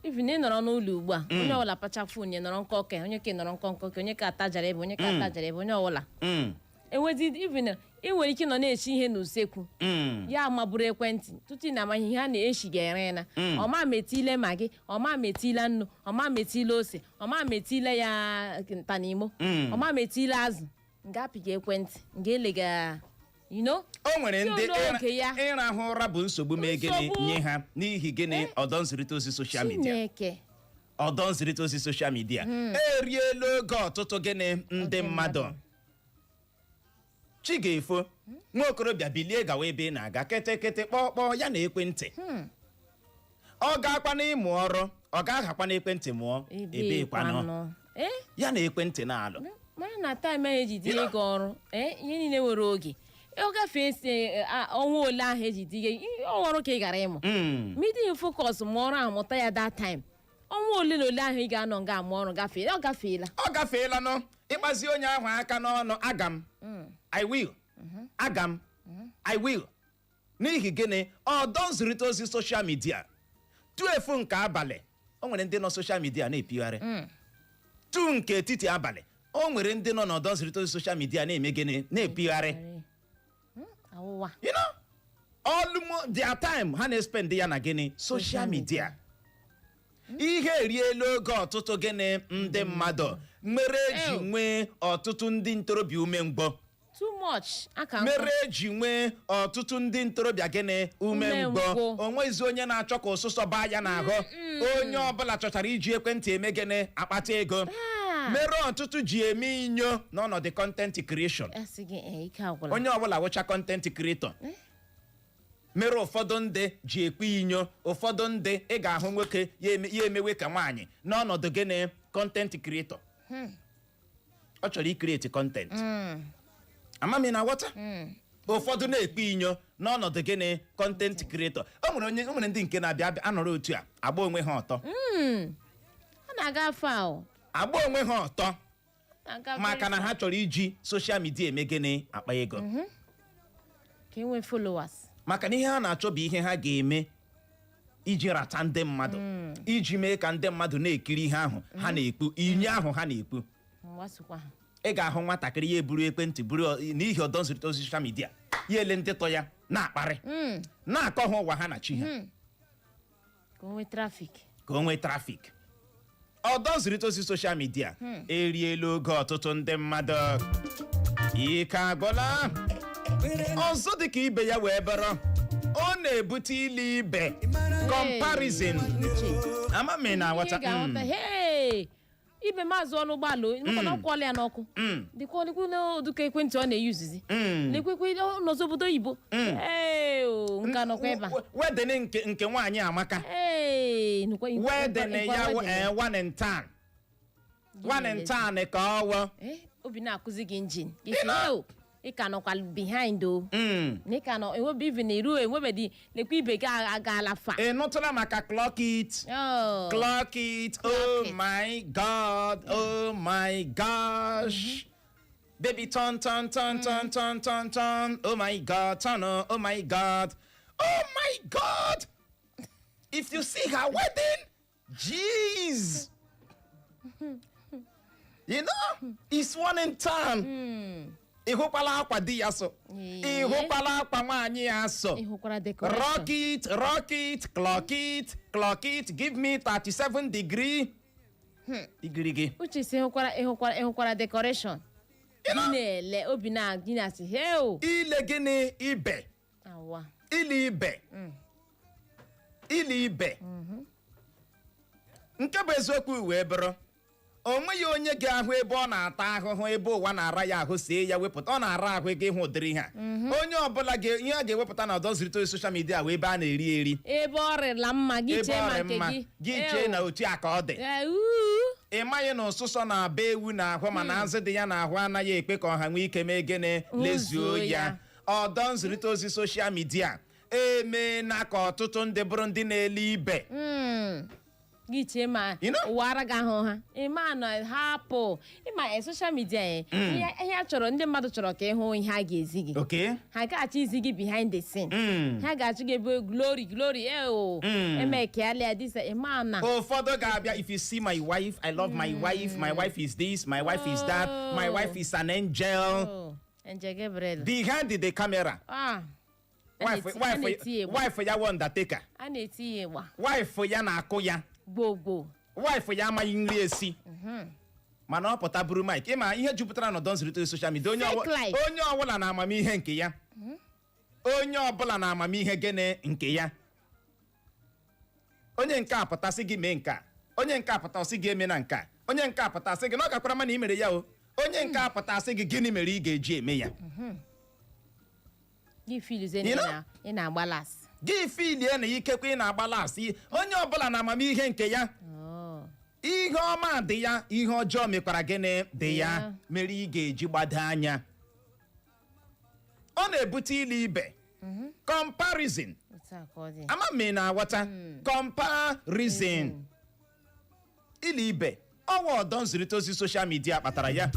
even ị nọrọ n'ụlọ ugbu a, onye ọbụla pacha phone ya, nọrọ nkọ ke onye ke nọrọ nkọ nkọ ke onye ka atajara ebe, onye ka atajara ebe, onye ọbụla enwezi. Even ị nwere ike nọ na-eshi ihe n'usekwu, ya maburu ekwentị tutu ị na-ama ihe ha na-eshi ga-ere na ọma metile Maggi, ọma metile nnu, ọma metile ose, ọma metile ya ntanimo, ọma metile azụ, nga apịga ekwentị nga elega. O nwere ndị Si oge ya. ịrahụ ụra bụ nsogbu mee gịnị Nsogbu. nye ha. N'ihi gịnị? Ọdọ nzirịta ozi social media. Chineke. Ọdọ nzirịta ozi social media eriela oge ọtụtụ gịnị ndị mmadụ. Chi ga-efo, nwa okorobịa bilie gawa ebe ị na-aga, kịtịkịtị kpọkpọ ya na ekwentị. Ọ ga-akwa n'ịmụ ọrụ, ọ ga-ahakwa n'ekwentị mụọ ebe kwanụ. Ee. Ya na ekwentị na-alụ. Mara na time ahụ eji dinye gị ọrụ, ihe niile nwere oge ọ gafee esi ọnwa ole ahụ eji dinye ọrụ ka ị gara ịmụ. Ma ịdịghị focus mụọ ọrụ ahụ, mụta ya that time, ọnwa ole na ole ahụ ị ga-anọ nga amụ ọrụ gafee, ọ gafeela. Ọ gafeela nọ. Ịkpazi onye ahụ aka n'ọnụ, aga m, I will, aga m, I will. N'ihi gịnị? Ọdọ nzirịta ozi social media, 12 nke abalị, o nwere ndị nọ social media na-epigharị. 2 nke etiti abalị, o nwere ndị nọ n'ọdọ nzirịta ozi social media na-eme gịnị? Na-epigharị. Awụwa. Almost their time ha na-espend ya na gịnị? Social media. Ihe eriela oge ọtụtụ gịnị ndị mmadụ mere eji Ew. nwee ọtụtụ ndị ntorobịa umengwụ. Too much aka nkụ. Mere eji nwee ọtụtụ ndị ntorobịa gịnị? Umengwụ. Umengwụ. Onwezi onye na-achọ ka ụsụsọ baa ya n'ahụ. Onye ọbụla chọchara iji ekwentị eme gịnị? Akpata ego. Ah. Mere ọtụtụ ji eme inyo n'ọnọdụ content creation. Asị gị, ike agwụla. Onye ọbụla wụcha content creator. Mere ụfọdụ ndị ji ekpe inyo. Ụfọdụ ndị ị ga-ahụ nwoke ya emewe ka nwaanyị n'ọnọdụ gịnị? Content creator. Ọ chọrọ icreate content. Amami na aghọta. Ụfọdụ na-ekpe inyo n'ọnọdụ gịnị? Content creator. O nwere onye, o nwere ndị nke na-abịa abịa anọrọ otu a agba onwe ha ọtọ. Ọ na-aga afọ ahụ. Agba onwe ha ọtọ. Na-aga. Maka na ha chọrọ iji social media eme gịnị? Akpa ego. Ka e nwee followers. Maka na ihe ha na-achọ bụ ihe ha ga-eme iji rata ndị mmadụ, iji mee ka ndị mmadụ na-ekiri ihe ahụ ha na-ekpu, inye ahụ ha na-ekpu. Mgbasokwa ha. Ị ga-ahụ nwatakịrị ya eburu ekwentị buru n'ihi ọdọ nzirịta ozi social media ya, ele ndị tọ ya na-akparị, na-akọ ha ụwa ha na chi ha. Ka o nwee traffic. Ka o nwee traffic. Ọdọ nzirịta ozi social media eriela oge ọtụtụ ndị mmadụ. Ike agwụla. Ọzọ dị ka ibe ya wee bụrụ, ọ na-ebute ile ibe, comparison. Ama m ị na-aghọta. Ihe ga-aghọta. Hey, ibe maazị ọnụ ụgbọala maka na ọ kwụọla ya n'ọkụ, dịkwa dịkwa n'ụdịka ekwentị ọ na-eyuzizi, lekwekwe n'ọzọ obodo oyibo. Ee, o, nka nọkwa ebe a. Wedding nke nwaanyị amaka. Ee, nụkwa Wedding nkwa ya wedding. One in town, one in town ka ọ wụ. Obi na-akụzi gị engine gị sị, "Oh, ị ka nọkwa behind o." Na ị ka nọ enwebe even iru enwebedi, lekwa ibe gị agaala fa. Ị nụtụla maka clock it? Oh. Clock it. Clock Oh it. my God, oh my gosh, baby, turn, turn, turn, turn, turn, turn, turn, oh my God, turn, oh, oh my God, oh my God, if you see her wedding, jeez, it's one in town. Ị hụkwala akwa di ya so? Ị hụkwala akwa nwaanyị ya so? Ị hụkwara decoration? Rock it, rock it, clock it, clock it, give me 37 degree igirigi. Uche si hụkwara, ịhụkwara, ịhụkwara decoration? Gị na-ele obi na gị na-asị heo. Ile gịnị? Ibe. Awa. Ile ibe, ile ibe. Nke bụ eziokwu wee bụrụ, o nweghị onye ga-ahụ ebe ọ na-ata ahụhụ, ebe ụwa na-ara ya ahụ, sie ya wepụta. Ọ na-ara ahụ ego ịhụ ụdịrị ha. Onye ọbụla ihe a ga-ewepụta na ọdọ nzirịta ozi social media wee ebe a na-eri eri. Ebe ọ rịla mma gị. Ebe Chee ọ ma rị nke mma gị. gị chee na otu a ka ọ dị. Ee, uu. Ị maghị na ụsụsọ na-aba ewu n'ahụ, mana azụ dị ya n'ahụ anaghị ekpe ka ọha nwee ike mee gịnị? Lezuo Hụzuo ya. ya. Ọdọ nzirịta ozi social media emeela ka ọtụtụ ndị bụrụ ndị na-ele ibe. Gị chee ma You know? ụwa ara gị ahụ ha ịma na hapụ ịma social media ihe a chọrọ, ndị mmadụ chọrọ ka ịhụ ihe a ga-ezi gị. Ha ga-achọ izi gị behind the scene. Ha ga-achọ gị ebe glory glory o emekeala ya disa ịma na Ụfọdụ ga-abịa, "If you see my wife, I love my wife, my wife is this, my wife is that, my wife is an angel." Oh, Angel Gabriel. Behind the camera, Ah, a wife a wife na-eti ya ịgba. Wife ya wụ undertaker. A na-eti ya ịgba. Wife ya na-akụ ya. Gbogbo. Wife ya amaghị nri esi, mana ọ pụta buru mic. Ịma ihe jupụtara n'ọdọ nzirịta ozi social media, onye Fake life. Onye ọbụla na amamihe nke ya, onye ọbụla na amamihe gịnị nke ya. Onye nke a pụta sị gị mee nke a, onye nke a pụta sị gị eme na nke a, onye nke a pụta sị gị na ọ gakwara mana ị mere ya o, onye nke a pụta sị gị gịnị mere ị ga-eji eme ya. Gị feelizie na You know? ị na-agba last. Gị feelie na ikekwe ị na-agba last. Onye ọbụla na amamihe nke ya. Oh. Ihe ọma dị ya, ihe ọjọọ mekwara gịnị? Dị ya. Mere ị ga-eji gbado anya, ọ na-ebute ile ibe, comparison. Otu a ka ọ dị. Ama m ị na-aghọta comparison, ile ibe. Ọwa ọdọ nzirịta ozi social media kpatara ya.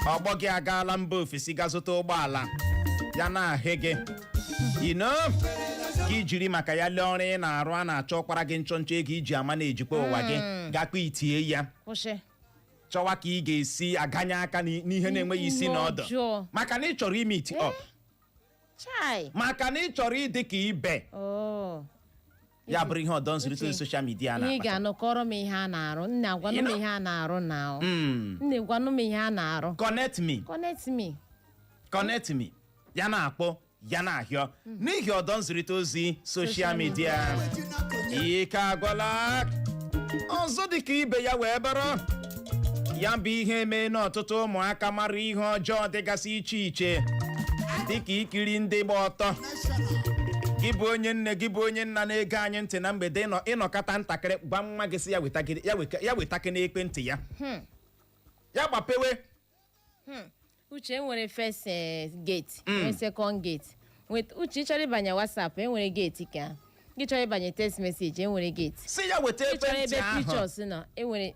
Ọgbọ gị agaala mba ofesi ga zụta ụgbọala ya na-ahị gị gị jiri maka ya lee ọrụ ị na-arụ a na-achọ ọkwara gị nchọ nchọ ego iji ama na-ejikwa ụwa gị gakwa itie ya. Kwụsị. Chọwa ka ị ga-esi aganye aka n'ihe na-enweghị isi na ọdụ. Ọjọọ. Maka na ị chọrọ ime it up. Chai. Maka na ị chọrọ ịdị ka ibe. Oh. Ya bụrụ ihe ọdọ nzirịta ozi Uche, social media ihe ị na-akpata. ga-anụ, kọrọ m ihe a na-arụ nna, gwanụ You m know? ihe a na-arụ na nne, gwanụ m ihe a na-arụ. Connect me. Connect me. Connect me. Ya na-akpọ ya na-ahịọ n'ihi ọdọ nzirịta ozi social media. Ike agwụla. Ọzọ dị ka ibe ya wee bụrụ ya bụ ihe mee na ọtụtụ ụmụaka mara ihe ọjọọ dịgasị iche iche, dịka ikiri ndị gba ọtọ. Gị bụ onye nne, gị bụ onye nna na-ege anyị ntị na mgbede, ịnọkọta ntakịrị, gwa nwa gị sị ya weta ya ya wetakị n'ekwentị ya, ya gbapewe. Uche, enwere first gate, nwee second gate. Uche, ị chọrọ ịbanye WhatsApp, enwere gate. Ka gị chọrọ ịbanye text message, enwere gate. Si ya weta Ị chọrọ ekwentị ebe ahụ. pictures nọ, enwere.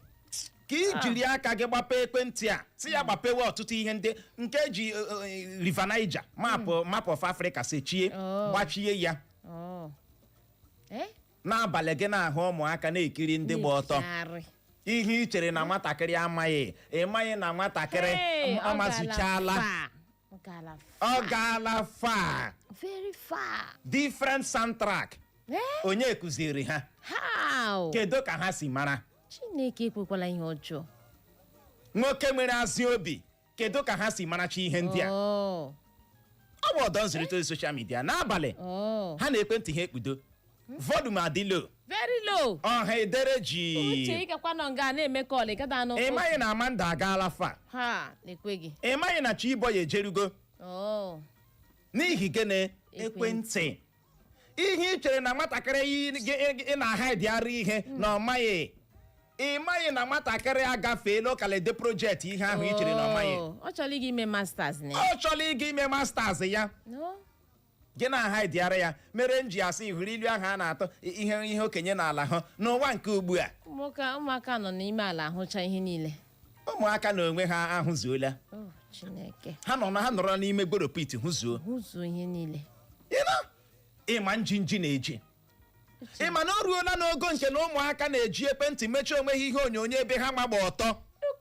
Ka ị jiri aka gị gbape ekwentị a, si ya gbapewe ọtụtụ ihe ndị nke eji River Niger, map of Africa sechie. Oh. Gbachie ya. Oh. Eh? N'abalị gị na-ahụ ụmụaka na-ekiri ndị gba ọtọ. Na-ekiri. Ihe ị chere na nwatakịrị amaghị, ị maghị na nwatakịrị Hey, ọ ọ gaala mazuchala. far. Ọ gaala. Ọ gaala far. Very far. Different soundtrack. Eh? Onye kụziri ha? How? Kedu ka ha si mara? Chineke ekwekwala ihe ọjọọ. Nwoke nwere azị obi, kedu ka ha si maracha ihe ndị a? Oh. Ọ bụ ọdọ nzirịta ozi social media n'abalị. Oh. Ha na-ekwentị ha ekpudo, volume adị low. Very low. Ọha edere ji. Uche, ị gakwa nọ nga na-eme call, ị gada anụ. Ị maghị na Amanda agaala fa. Ha na-ekwe gị. Ị maghị na Chiboy ejerugo. Oh. N'ihi gịnị? Ekwentị. Ihe ị chere na nwatakịrị ị na-ahaidịara ihe na ọ maghị, ị maghị na nwatakịrị agafeela ụkalede project ihe ahụ ị chere na ọ maghị. Oh, ọ chọrọ ịga ime masters na ya. Ọ chọrọ ịga ime masters ya. No? Gị na-ahaidịara ya. Mere m ji asị, hụrụ ilu ahụ a na-atọ, ihe okenye n'ala hụ n'ụwa nke ugbu a. Ụmụaka nọ n'ime ala ahụcha ihe niile. Ụmụaka na onwe ha ahụzuola. Oh, Chineke. Ha nọ na ha nọrọ n'ime gboropit hụzuo. Hụzuo ihe niile. Ịma njinji na-eji, ịma na o ruola n'ogo nke na ụmụaka na-eji ekwentị mechie onwe ha ihe onyonyo ebe ha gbagba ọtọ. Look.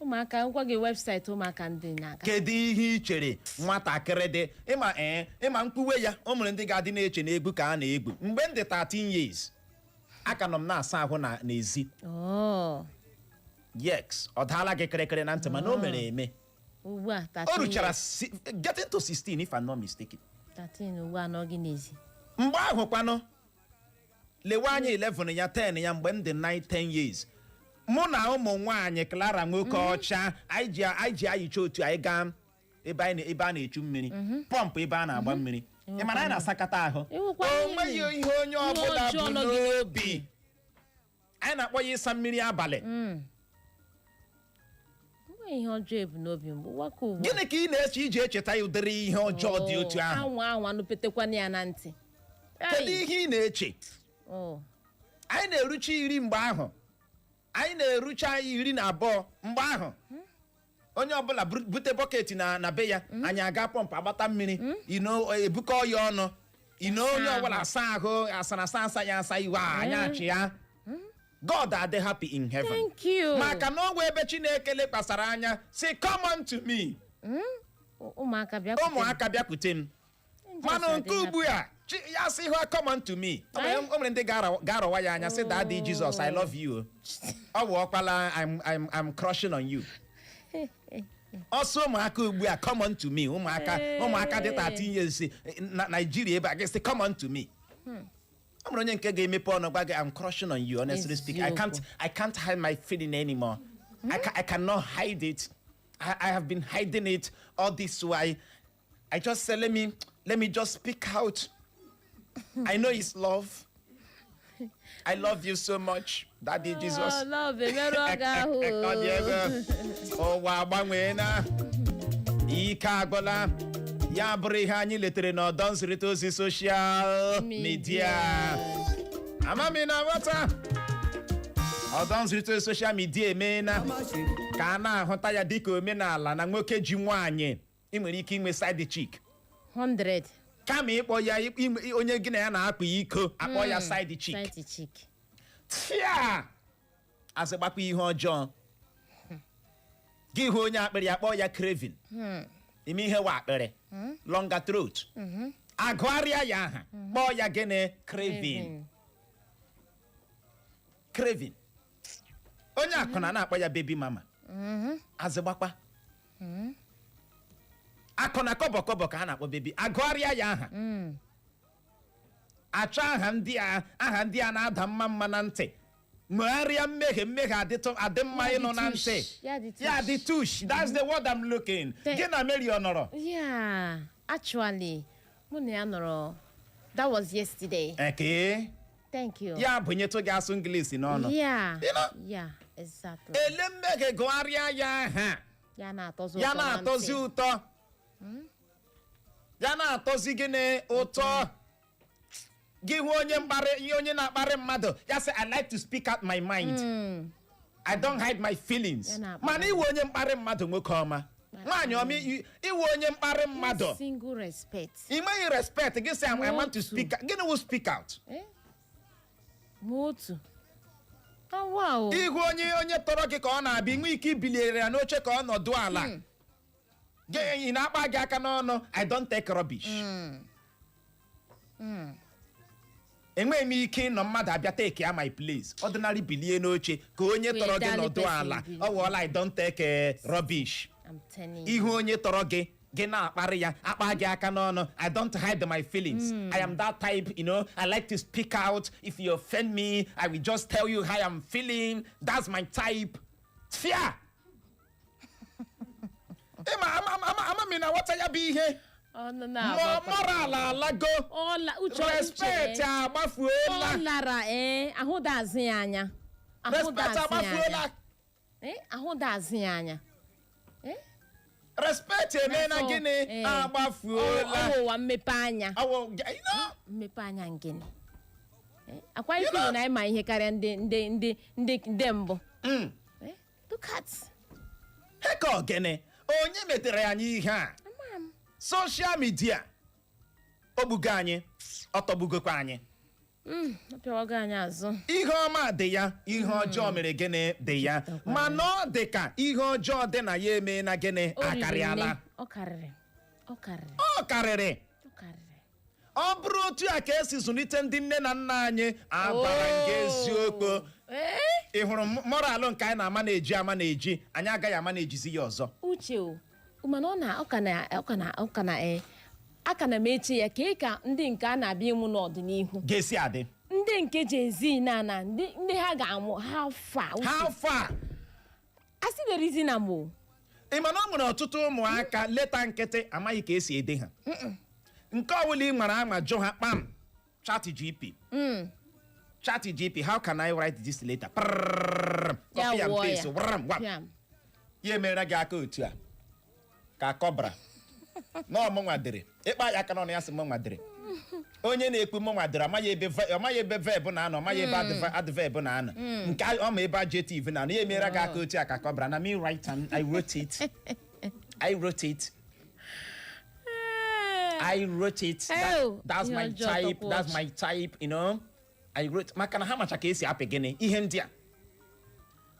Ụmụaka, ngwa gị, website ụmụaka ndị na-aga. Kedu ihe ị chere nwatakịrị dị ịma? Ee, ịma mkpuwe ya, o nwere ndị ga-adị na-eche na egwu ka a na-egwu. Mgbe m dị 13 years, aka nọ m na-asa ahụ na n'ezi. Oh, Yes, ọ daala gị kịrịkịrị na ntị, mana o mere eme. Ugbu a O 13 ruchara years. Getting to 16, if I'm not mistaken. 13 ugbu a nọ gị n'ezi. Mgbe ahụ kwanụ, lewe anya, 11 ya, 10 ya, mgbe m dị 9, 10 years, mụ na ụmụ nwaanyị, Clara nwoke ọcha, anyị ji ayicha otu anyị gaa ebe anyị ebe a na-echu mmiri, pọmpụ, ebe a na-agba mmiri. Ị mara anyị na-asakọta ahụ. Ịhụkwa O ihe nweghị mere. ihe onye Ihe ọbụla ọjọọ bụ nọ gị n'obi. Anyị na-akpọ ya ịsa mmiri abalị. Enweghị ihe ọjọọ ebu n'obi mgbe ụwaka ugbu a. Gịnị ka ị na-eche iji echeta ya ụdịrị ihe ọjọọ dị otu ahụ? Anwa anwa nụpetekwana ya na ntị. Kedu ihe ị na-eche? Oh. Anyị na-erucha 10 mgbe ahụ, anyị na-erucha 12 mgbe ahụ. Onye ọbụla bute bucket na be ya, anyị aga pọmpụ agbata mmiri ino, ebukọ ya ọnụ ino, onye ọbụla asa ahụ, asara asa asa ya, asa iwe a, anyị achị ya. God adị happy in heaven. Thank you. Maka na ọgwụ ebe Chineke lekwasara anya si, "Come unto me." Ụmụaka bịa. Ụmụaka bịakwute m. Mana nke ugbu a, ya sị ha, "Come unto me." O nwere ndị ga-arọwa ya anya sị, "Daddy Jesus, I love you." Ọ bụ ọkpala, I'm crushing on you." Ọsọ ụmụaka ugbu a, "Come unto me." Ụmụaka, ụmụaka dị 13 years na Nigeria ebe a ga-esi, "Come unto me." Ọ nwere onye nke ga-emepe ọnụ gwa gị, "I'm crushing on you, honestly speaking. I can't hide my feeling anymore. I cannot hide it. I have been hiding it all this while. I just say, let me just speak out. I know it's love. I love you so much, Daddy Jesus." Oh, love emerụọ gị ahụ. Ọ dị ebe ụwa agbanweela, ike agwụla. Ya bụrụ ihe anyị letere n'ọdọ nzirịta ozi social media. Amami na nghọta, ọdọ nzirịta ozi social media emeela ka a na-ahụta ya dịka omenala na nwoke ji nwaanyị, ị nwere ike inwe side chick. 100. Kama ịkpọ ya onye gị na ya na-akpa iko, akpọ ya side chick. Side chick. Tia, azịgbakwa ihe ọjọọ. Gị hụ onye akpịrị, akpọ ya craving. Ime ihe wa akpịrị, longer throat, agụgharịa ya aha, kpọọ ya gịnị? Craving. Craving. Onye akwụna na-akpọ ya baby mama. Azịgbakwa akụna kọbọ kọbọ ka a na-akpọ baby, agụgharịa ya aha, achọ aha ndị a, aha ndị a na-ada mma mma na ntị, ṅụgharịa mmehie, mmehie adịtụ adị mma Ya dị ịnụ na tush. ntị. Ya dị tush. Ya dị tush, that's the word I'm looking. Gị na Mary ọ nọrọ? Yeah, actually, mụ na ya nọrọ. That was yesterday. Eke. Thank you. Ya bụnyetụ gị asụ English n'ọnụ. Yeah. You know? Yeah, exactly. Ele mmehie, gụgharịa ya aha. Ya na-atọzi Ya ụtọ na na-atọzi ntị. ụtọ, ya na-atọzi gịnị ụtọ. Gị hụ onye mkparị, ihe onye na-akparị mmadụ, ya sị, "I like to speak out my mind. I don't hide my feelings." Ya na-akparị. Mana iwe onye mkparị mmadụ, nwoke ọma, nwaanyị ọma, iwe onye mkparị mmadụ. Single respect. Ị nweghị respect. Gị sị, "I want to Otu. speak out." Gịnị wụ speak out? Eh? Ma otu. Ah, wow. Ihu onye tọrọ gị ka ọ na-abịa, inwe ike ibiliere ya n'oche ka ọ nọdụ ala. Gị ị na-akpa gị aka n'ọnụ, "I don't take rubbish." Enweghị m ike ịnọ mmadụ abịa take ya my place. Ordinary bilie n'oche ka onye tọrọ gị Wee nọdụ person ala. bilie. Ọ wụọla, "I don't take rubbish." I'm telling you. Ihu onye tọrọ gị, gị na-akparị ya, akpa gị aka n'ọnụ, "I don't hide my feelings. I am that type. I like to speak out. If you offend me, I will just tell you how I'm feeling. That's my type." Fear. Ịma ama ama ama mi na nghọta ya bụ ihe. Ọ nọ na-agbakwa. Moral alago. Ọ uche Respect uche. agbafuola. Ọ lara ee, ahụ dazi ya anya. Ahụ Respect dazi ya anya. agbafuola. Eh, ahụ dazi ya anya. Eh? Respect emeela Afọ, gịnị? eh. Agbafuola. Ọ ụwa mmepe anya. Ọwụ. Mmepe anya ngịnị? Eh, akwa ife na anyị ma ihe karịa ndị mbụ. Eh, look at. Heka ogene onye metere anyị ihe a? Social media ogbugo anyị, ọtọgbugokwa anyị. Ọ pịawago anyị azụ. Ihe ọma dị ya, ihe ọjọọ mere gịnị dị ya, mana ọ dị ka ihe ọjọọ dị na ya eme na gịnị? O riri Akarịala. nne. Ọ karịrị, ọ karịrị. Ọ karịrị. Ọ karịrị. Ọ bụrụ otu a ka esi zụlite ndị nne na nna anyị, agbara nke eziokwu. Ee. Ị hụrụ moral nke anyị na-ama na-eji ama na-eji, anyị agaghị ama na-ejizi ya ọzọ. Uche o, mana ọ na ọ ka na ọ ka na ọ ka na ee, aka na m eche ya ka ị ka ndị nke a na-abịa ịmụ n'ọdịnihu ga-esi adị. Ndị nke Gen Z na ndị ha ga-amụ ha fa. Ha fa. Asị the reason am o. Ị ma na ọ nwere ọtụtụ ụmụaka letter nkịtị amaghị ka esi ede ha. Nke ọbụla ị nwere ama jụ ha, kpam, Chat GP, Chat GP, "How can I write this letter?" Prrrr, Ya copy and wụọ paste, ya. wram, wam. Pịam. Ya emere gị aka otu a ka kọbra na ọmụnwa dịrị ịkpa ya aka n'ọnụ, ya sị mụnwa dịrị. Onye na-ekwu mụnwa dịrị amaghị ebe verb na-anọ, amaghị ebe adverb na-anọ, nke ọ ma ebe adjective na-anọ. Ya emere gị aka otu a ka kọbra na me write am. I wrote it, I wrote it, I wrote it. Ew, That's ihe my ọjọọ type. tọkwa That's ọchị. my type. I wrote maka na ha macha ka esi apị gịnị ihe ndị a.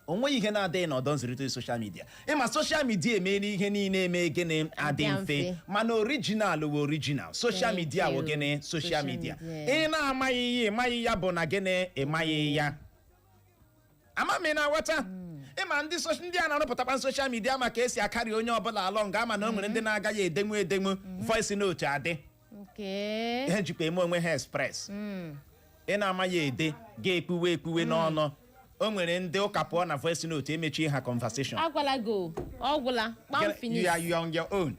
O nweghị ihe na-adịghị n'ọdọ nzirịta social media. Ịma social media emeela ihe niile eme gịnị adị Adị mfe. mfe. Mana original wụ original. Social Thank media wụ you. gịnị? Social Social media. media. Ị na-amaghị ya, ịmaghị ya bụ na gịnị? Ịmaghị ya. Ama m ị na-aghọta. Ịma ndị ndị a na-arụpụtakwa social media maka esi akarị onye ọbụla alọ nga ama na o nwere ndị na-agaghị edenwu edenwu voice note adị. Ihe jikwa eme onwe ha express. Ị na-amaghị ede ga-ekpuwe ekpuwe n'ọnụ. O nwere ndị ụka pụọ na voice note, emechie ha conversation. Agwala gị o, ọ gwụla kpam. Finish. You are on your own.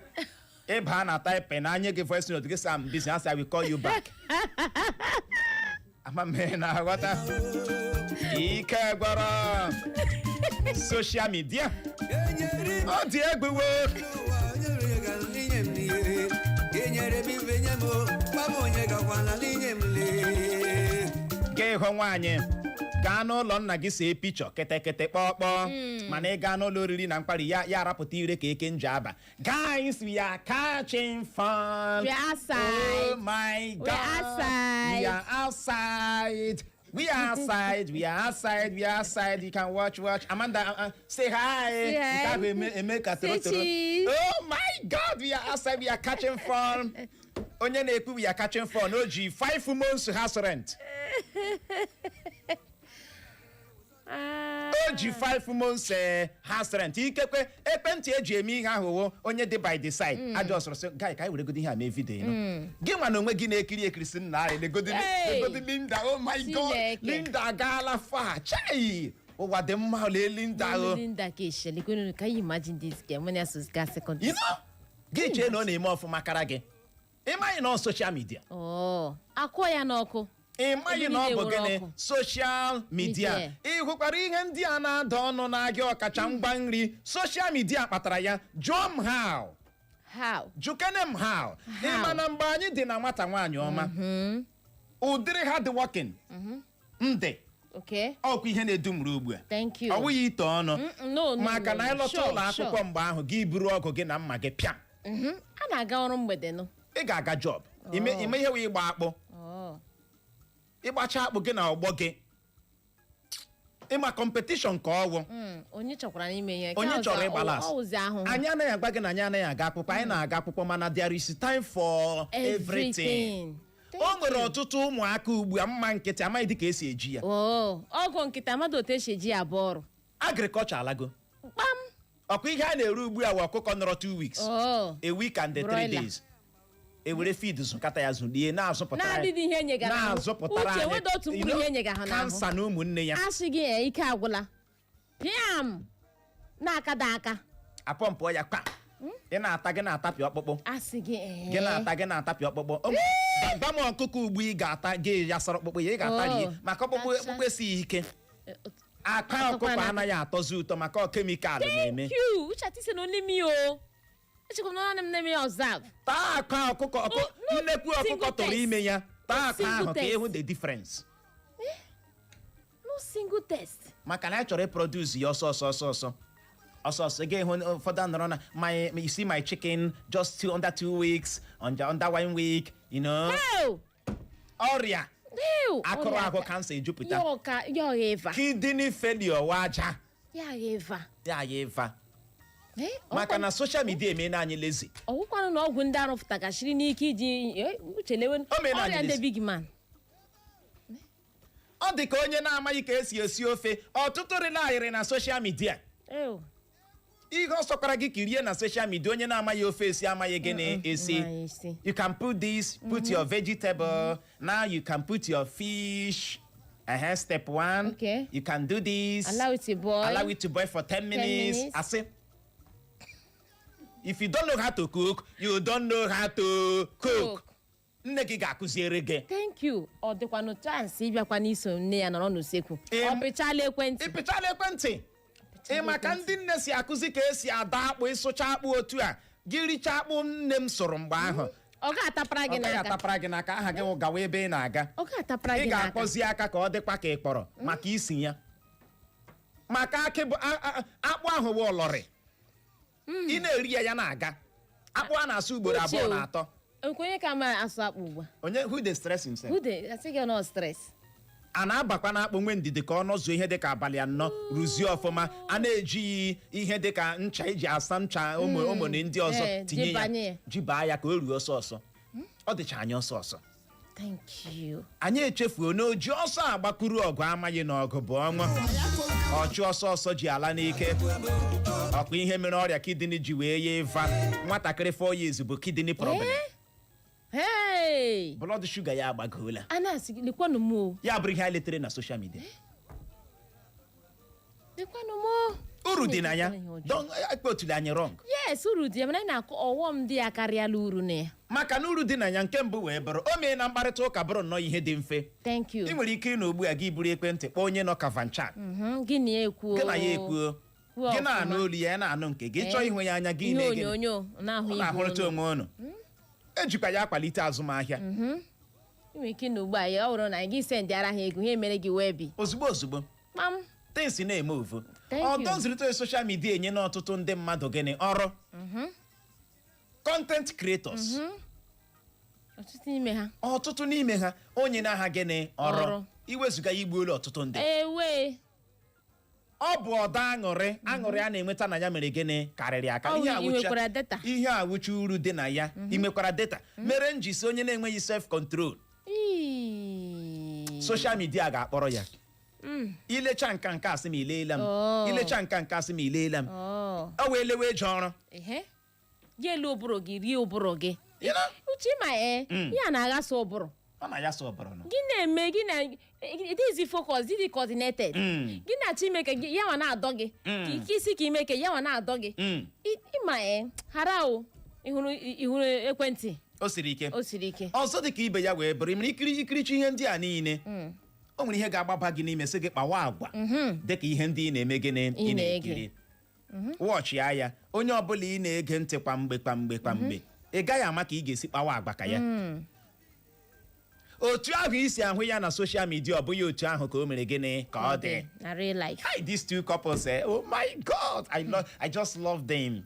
Ịba na type na anya gị voice note gị sị, "I'm busy." Asị, "I will call you back." Ama m ị na-aghọta. Ike gwọrọ social media, ọ dị egwu wo. Enyere m ife nye m o, gwa m onye gakwana n'inye m lee. Gị hụ nwaanyị gaa n'ụlọ nna gị see picture kịtịkịtị kpọkpọ, mana ị gaa n'ụlọ oriri na nkwari ya, ya arapụta ire ka eke nje aba. Guys, we are catching fun. We are outside. Oh my We God. are outside. We are outside, we are outside, we are outside, we are outside. You can watch, watch. Amanda, say hi. Say hi. Nke ahụ eme eme ka Say toro toro. cheese. Oh my God, we are outside, we are catching fun. Onye na-ekwu "we are catching fun" o ji 5 months house rent. Ah. O ji 5 months house rent. Ikekwe ekwentị eji eme ihe ahụ wo onye dị by the side ajọ ọsọrọ sị, "Guy, ka anyị were godi ihe a mee video." Ịnụ gị nwa na onwe gị na-ekiri ekiri sị, "Nna anyị, legodi." Hey! Legodi Linda, oh my God. Chineke. Linda agaala fa chai, ụwa dị mma. Lee Linda o. Linda ka ishele kwenu. Can you imagine this girl when ya gaa secondary? You know, gị chee na ọ na-eme ọfụma kara gị. Ịmaghị na ọ social media. Oh, akụọ ya n'ọkụ. Ị maghị na ọ bụ Ebe niile gịnị? nwere ọkụ. Social media. Media. Ị hụkwara ihe ndị a na-ada ọnụ n'ahịa, ọkacha ngwa nri, social media kpatara ya. Jụọ m how. How? Jụkene m how. Ị How? ma na mgbe anyị dị na nwata, nwaanyị ọma, ụdịrị hard working ndị ọkwa ihe na-edu m ruo ugbu a. Thank you. Ọ bụghị ite ọnụ. No, no, Maka no, na no. ịlọta ụlọ akwụkwọ Sure. mgbe ahụ, gị buru ọgụ gị na mma gị pịa. A na-aga ọrụ mgbede nụ. Ị ga-aga job ime. Oh. Ime ihe wee ịgba akpụ. Oh. Ịgbacha akpụ gị na ọgbọ gị, ịma competition ka ọwụ. Onye chọkwara n'ime ihe Onye chọrọ ịgba las. Ọ wụzi ahụhụ. Anyị anaghị agwa gị na anyị anaghị aga akwụkwọ. Anyị na-aga akwụkwọ, mana there is time for everything. Everything. O nwere ọtụtụ ụmụaka ugbu a mma nkịtị amaghị dị ka esi eji ya. Oh, ọgụ nkịta mmadụ otu esi eji ya abụọ ọrụ. Agriculture alago. Kpam. Ọkwa ihe a na-ere ugbu a wụ ọkụkọ nọrọ 2 weeks, Oh. a week and the 3 Broiler. days, ewere feed zụkata ya, zụlie, na-azụpụtara Na-adịghị ihe enyegara ahụ. na-azụpụtara Uche, anyị, nweda otu mkpụrụ ihe enyega ha n'ahụ. Cancer na ụmụnne ya. Asị gị ee, ike agwụla, pịam na-akada aka. Apọmpụọ ya kwa, ị na-ata, gị na-atapị ọkpụkpụ. Asị gị ee. Gị na-ata, gị na-atapị ọkpụkpụ. Gwa m ọkụkọ ugbu ị ga-ata, gị yasara ọkpụkpụ ya, ị ga-atari Oh, maka ọkpụkpụ. tacha. Ọkpụkpụ esighị ike. Akpa Atọkwa ọkụkọ anaghị atọzi ụtọ maka ọ chemical na-eme. Thank you. Uche ati na only me o. Echekwa m na naanị m na-eme ya observe. Taa akpa ọkụkọ No, nnekwu ọkụkọ single tụrụ test. ime ya, taa akpa Single ahụ ka test. ịhụ the difference. No single test. Maka na anyị chọrọ ịproduce ya ọsọ ọsọ ọsọ ọsọ ọsọ ọsọ. Ị ga-ehụ ụfọdụ anọrọ na my, you see my chicken just 2 under 2 weeks, under 1 week. Hell. Ọrịa. Hell. Ew, Akụrụ ọrịa ahụ kansa ejupụta. Ya ọka ya ọgha ịva. Kidney failure wa aja. Ya agha ịva. Ya ya ịva. Eh, maka na social media emeela anyị lazy. Ọgwụkwanụ na ọgwụ ndị arụpụtagachiri n'ike iji uche lewe O meela anyị ọrịa ndị lazy. big man. Ọ dị ka onye na-amaghị ka esi esi ofe. Ọtụtụ relyịrị na social media. Ew. Ihe ọ sọkwara gị kirie na social media, onye na-amaghị ofe esi amaghị gịnị esi. Amaghị esi. You can put this, put your vegetable, now you can put your fish. Step one, you can do this. Allow it to boil. Allow it to boil for 10 minutes. Minutes. Asị, if you don't know how to cook, you don't know how to cook. Cook. Nne gị ga-akụziere gị. Thank you. Ọ dịkwanụ chance ịbịakwa n'iso nne ya nọrọ n'usekwu, ọ pịchala ekwentị. Ị pịchala ekwentị. Ị maka ndị nne si akụzi ka esi ada akpụ, ịsụcha akpụ otu a, gị richaa akpụ nne m sụrụ mgbe ahụ, ọ ga-atapara ọ gị gaghị n'aka. Atapara gị n'aka. Aha gị wụ gawa ebe ị na-aga. Ọ ga-atapara Ị gị n'aka. ga-akpọzi aka ka ọ dịkwa ka ị kpọrọ maka isi ya, maka akị bụ akpụ ahụ bụ ọlọrị. Ị na-eri ya, ya na-aga. Akpụ a na-asụ ugboro Uche abụọ o. na atọ. Nkwe onye ka ma asụ akpụ ugbu a? Onye who dey stress himself? Who dey asị gị nọ stress? A na-abakwa n'akpụ nwe ndidi ka ọ nọzuo ihe dịka abalị 4, rụzie ọfụma. A na-eji ihe dịka ncha eji asa ncha ụmụ ụmụ na ndị ọzọ tinye ya. Jibanye ya. Jibaa ya ka o ruo ọsọ ọsọ. Ọ dịcha anyị ọsọ ọsọ. Thank you. Anyị echefuo na oji ọsọ agbakuru ọgụ amaghị na ọgụ bụ ọnwụ. Ọchụ ọsọ ọsọ ji ala n'ike. Ọkwa ihe mere ọrịa kidney ji wee ye ịva nwatakịrị 4 years bụ kidney problem. Hey! Blood sugar ya agbagoola. A na-asị gị, lekwanụ m o. Ya bụrụ ihe anyị letere na social media. Lekwanụ m o. Uru dị na ya. Ihe ọjọọ. Don ekpotuli anyị wrong. Yes, uru dị ya, mana anyị na-akọ ọghọm dị ya karịala uru na ya. Maka na uru dị na ya, nke mbụ wee bụrụ o mee na mkparịta ụka bụrụ nnọọ ihe dị mfe. Thank you. Ị nwere ike ịnọ ugbu a, gị buru ekwentị kpọọ onye nọ Kafanchan. Gị na ya ekwuo. Gị na ya ekwuo. Kwuo Gị na-anụ ọfụma. olu ya, ya na-anụ nke gị. Chọọ ịhụ ya anya gị, ihe na-ege onyonyo na-ahụ ọ ihu na-ahụrịta unu. onwe unu. Ejikwa ya akwalite azụmahịa. Ị nwere ike ịnọ ugbu a, ya ọ bụrụ na gị sendịara ha ego, ha emere gị wee bi. Ozugbo ozugbo. Kpam. Things na-eme ovu. Thank you. Ọdọ nzirịta social media enye na ọtụtụ ndị mmadụ gịnị? Ọrụ. Content creators. Ọtụtụ n'ime ha. Ọtụtụ n'ime ha, onye na-aha gịnị? Ọrụ. Ọrụ. Iwezuga ya, igbuola ọtụtụ ndị. Ewe. Ọ bụ ọdọ aṅụrị aṅụrị a na-enweta na ya mere gịnị? Karịrị aka. Ọ Ihe ị nwekwara data? Ihe awụcha uru dị na ya. Ị nwekwara data mere njisi onye na-enweghị self control, Ii. social media ga-akpọrọ ya. Ilecha nka nke asị m ileela m. Oh. Ilecha nka nke asị m ileela m. Oh. Ọ wee lewe eji ọrụ. Ehe, gị elu ụbụrụ gị rie ụbụrụ gị. You know? Uche, ma ee, ya na-aghasa ụbụrụ. Ọ na ya sọ ọbụrụ nọ. Gị na-eme gị na ịdịzi focus, dị coordinated. Gị na-achọ ime ka gị ya nwa na-adọ gị ka isi ka ime ka ya nwa na-adọ gị. Ịma ee, hara o, ịhụrụ ịhụrụ ekwentị. O siri ike. O siri ike. Ọzọ dị ka ibe ya wee bụrụ, ịmere ikiri ikiricha ihe ndị a niile, o nwere ihe ga-agbaba gị n'ime sị gị kpawa agwa dịka ihe ndị ị na-eme gịnị? Ị Ị na-ege. na-ekiri. Wọchị ya, onye ọbụla ị na-ege ntị kwa mgbe kwa mgbe kwa mgbe, ị gaghị ama ka ị ga-esi kpawa agwa ka ya. Otu ahụ isi ahụ ya na social media, ọ bụghị otu ahụ ka o mere gịnị? Ka ọ dị na real life. Hi, these two couples, eh? Oh my God, I just love them.